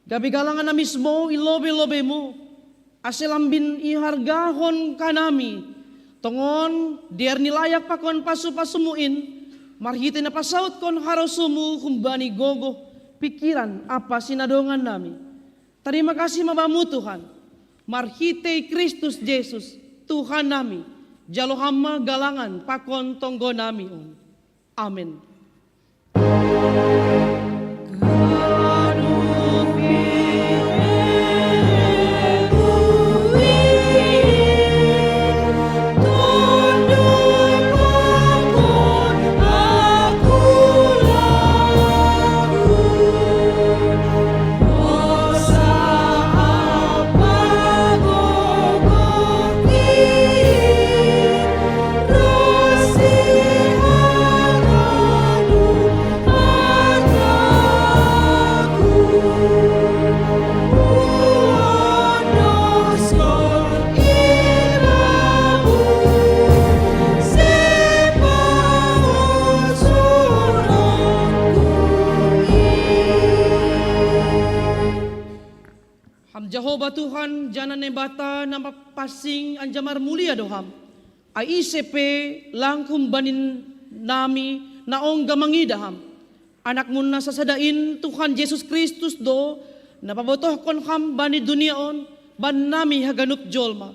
gabe galangan na mismou i lobe-lobemu, ase lambin ihargahon hanami tongon dear ni layak pakon pasu-pasumu in, marhitei na pasautkon harosumu humbani gogoh, pingkiran ampa sinadongan nami. Tarima kasih ma Bamu Tuhan, marhitei Kristus Jesus Tuhan nami, jalo ham ma galangan pakon tonggo nami on. Amen. Ham Jahowa Tuhan, jana Naibata na mapansing anjaha marmulia do Ham. Ai ise pe lang humbani nami na ongga mangidah Ham. AnakMu na sasada in, Tuhan Jesus Kristus do, na pabotohkon Ham bani dunia on, ban nami haganup jolma.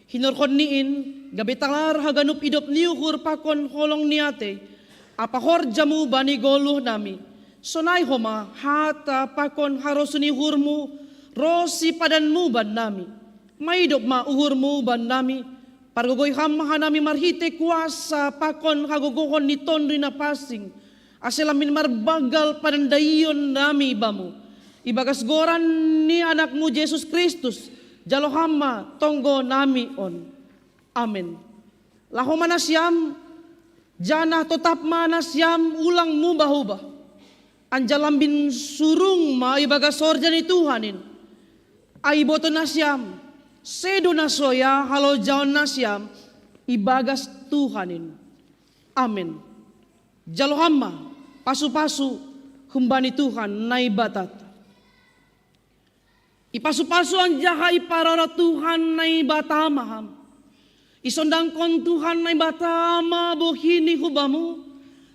Hinorhon ni in, gabe talar haganup idop ni uhur pakon holong ni atei, ampa horjaMu bani goluh nami. Sonai homa hata pakon harosuh ni uhurMu, ronsi padanMu ban nami. Maidop ma uhurMu ban nami, pargogoi Ham ma hanami marhitei kuasa pakon hagogohon ni Tonduy Napansing, ase lambin marbanggal panandaion nami Bamu. Ibagas goran ni AnakMu Jesus Kristus, jalo Ham ma tonggo nami on. Amen. Laho ma nasiam, janah totap ma nasiam ulang mubah-ubah. Anjaha lambin surung ma ibagas horja ni Tuhan in. Ai iboto nasiam, sedo na soya halojaon nasiam ibagas Tuhan in. Amen. Jalo Ham ma pasu-pasu humbani Tuhan Naibatata. Ipasu-pasu anjaha iparoro Tuhan Naibata ma Ham. Isondangkon Tuhan Naibata ma bohi-Ni hu Bamu,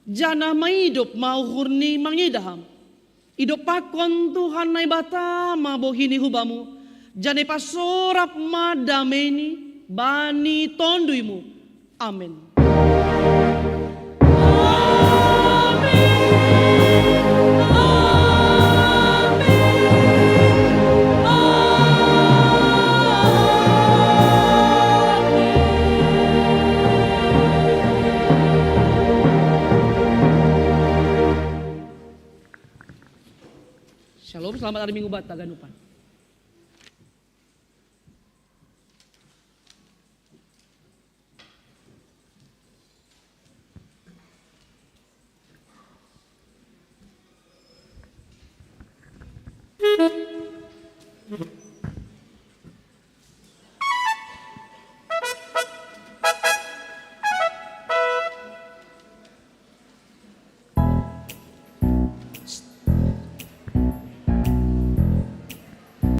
janah maidop ma uhur-Ni mangidah Ham. Idompakkon Tuhan Naibata ma bohi-Ni hu Bamu, janah ipasorap ma damei-Ni bani tonduymu. Amen. Shalom, selamat hari Minggu bata haganupan.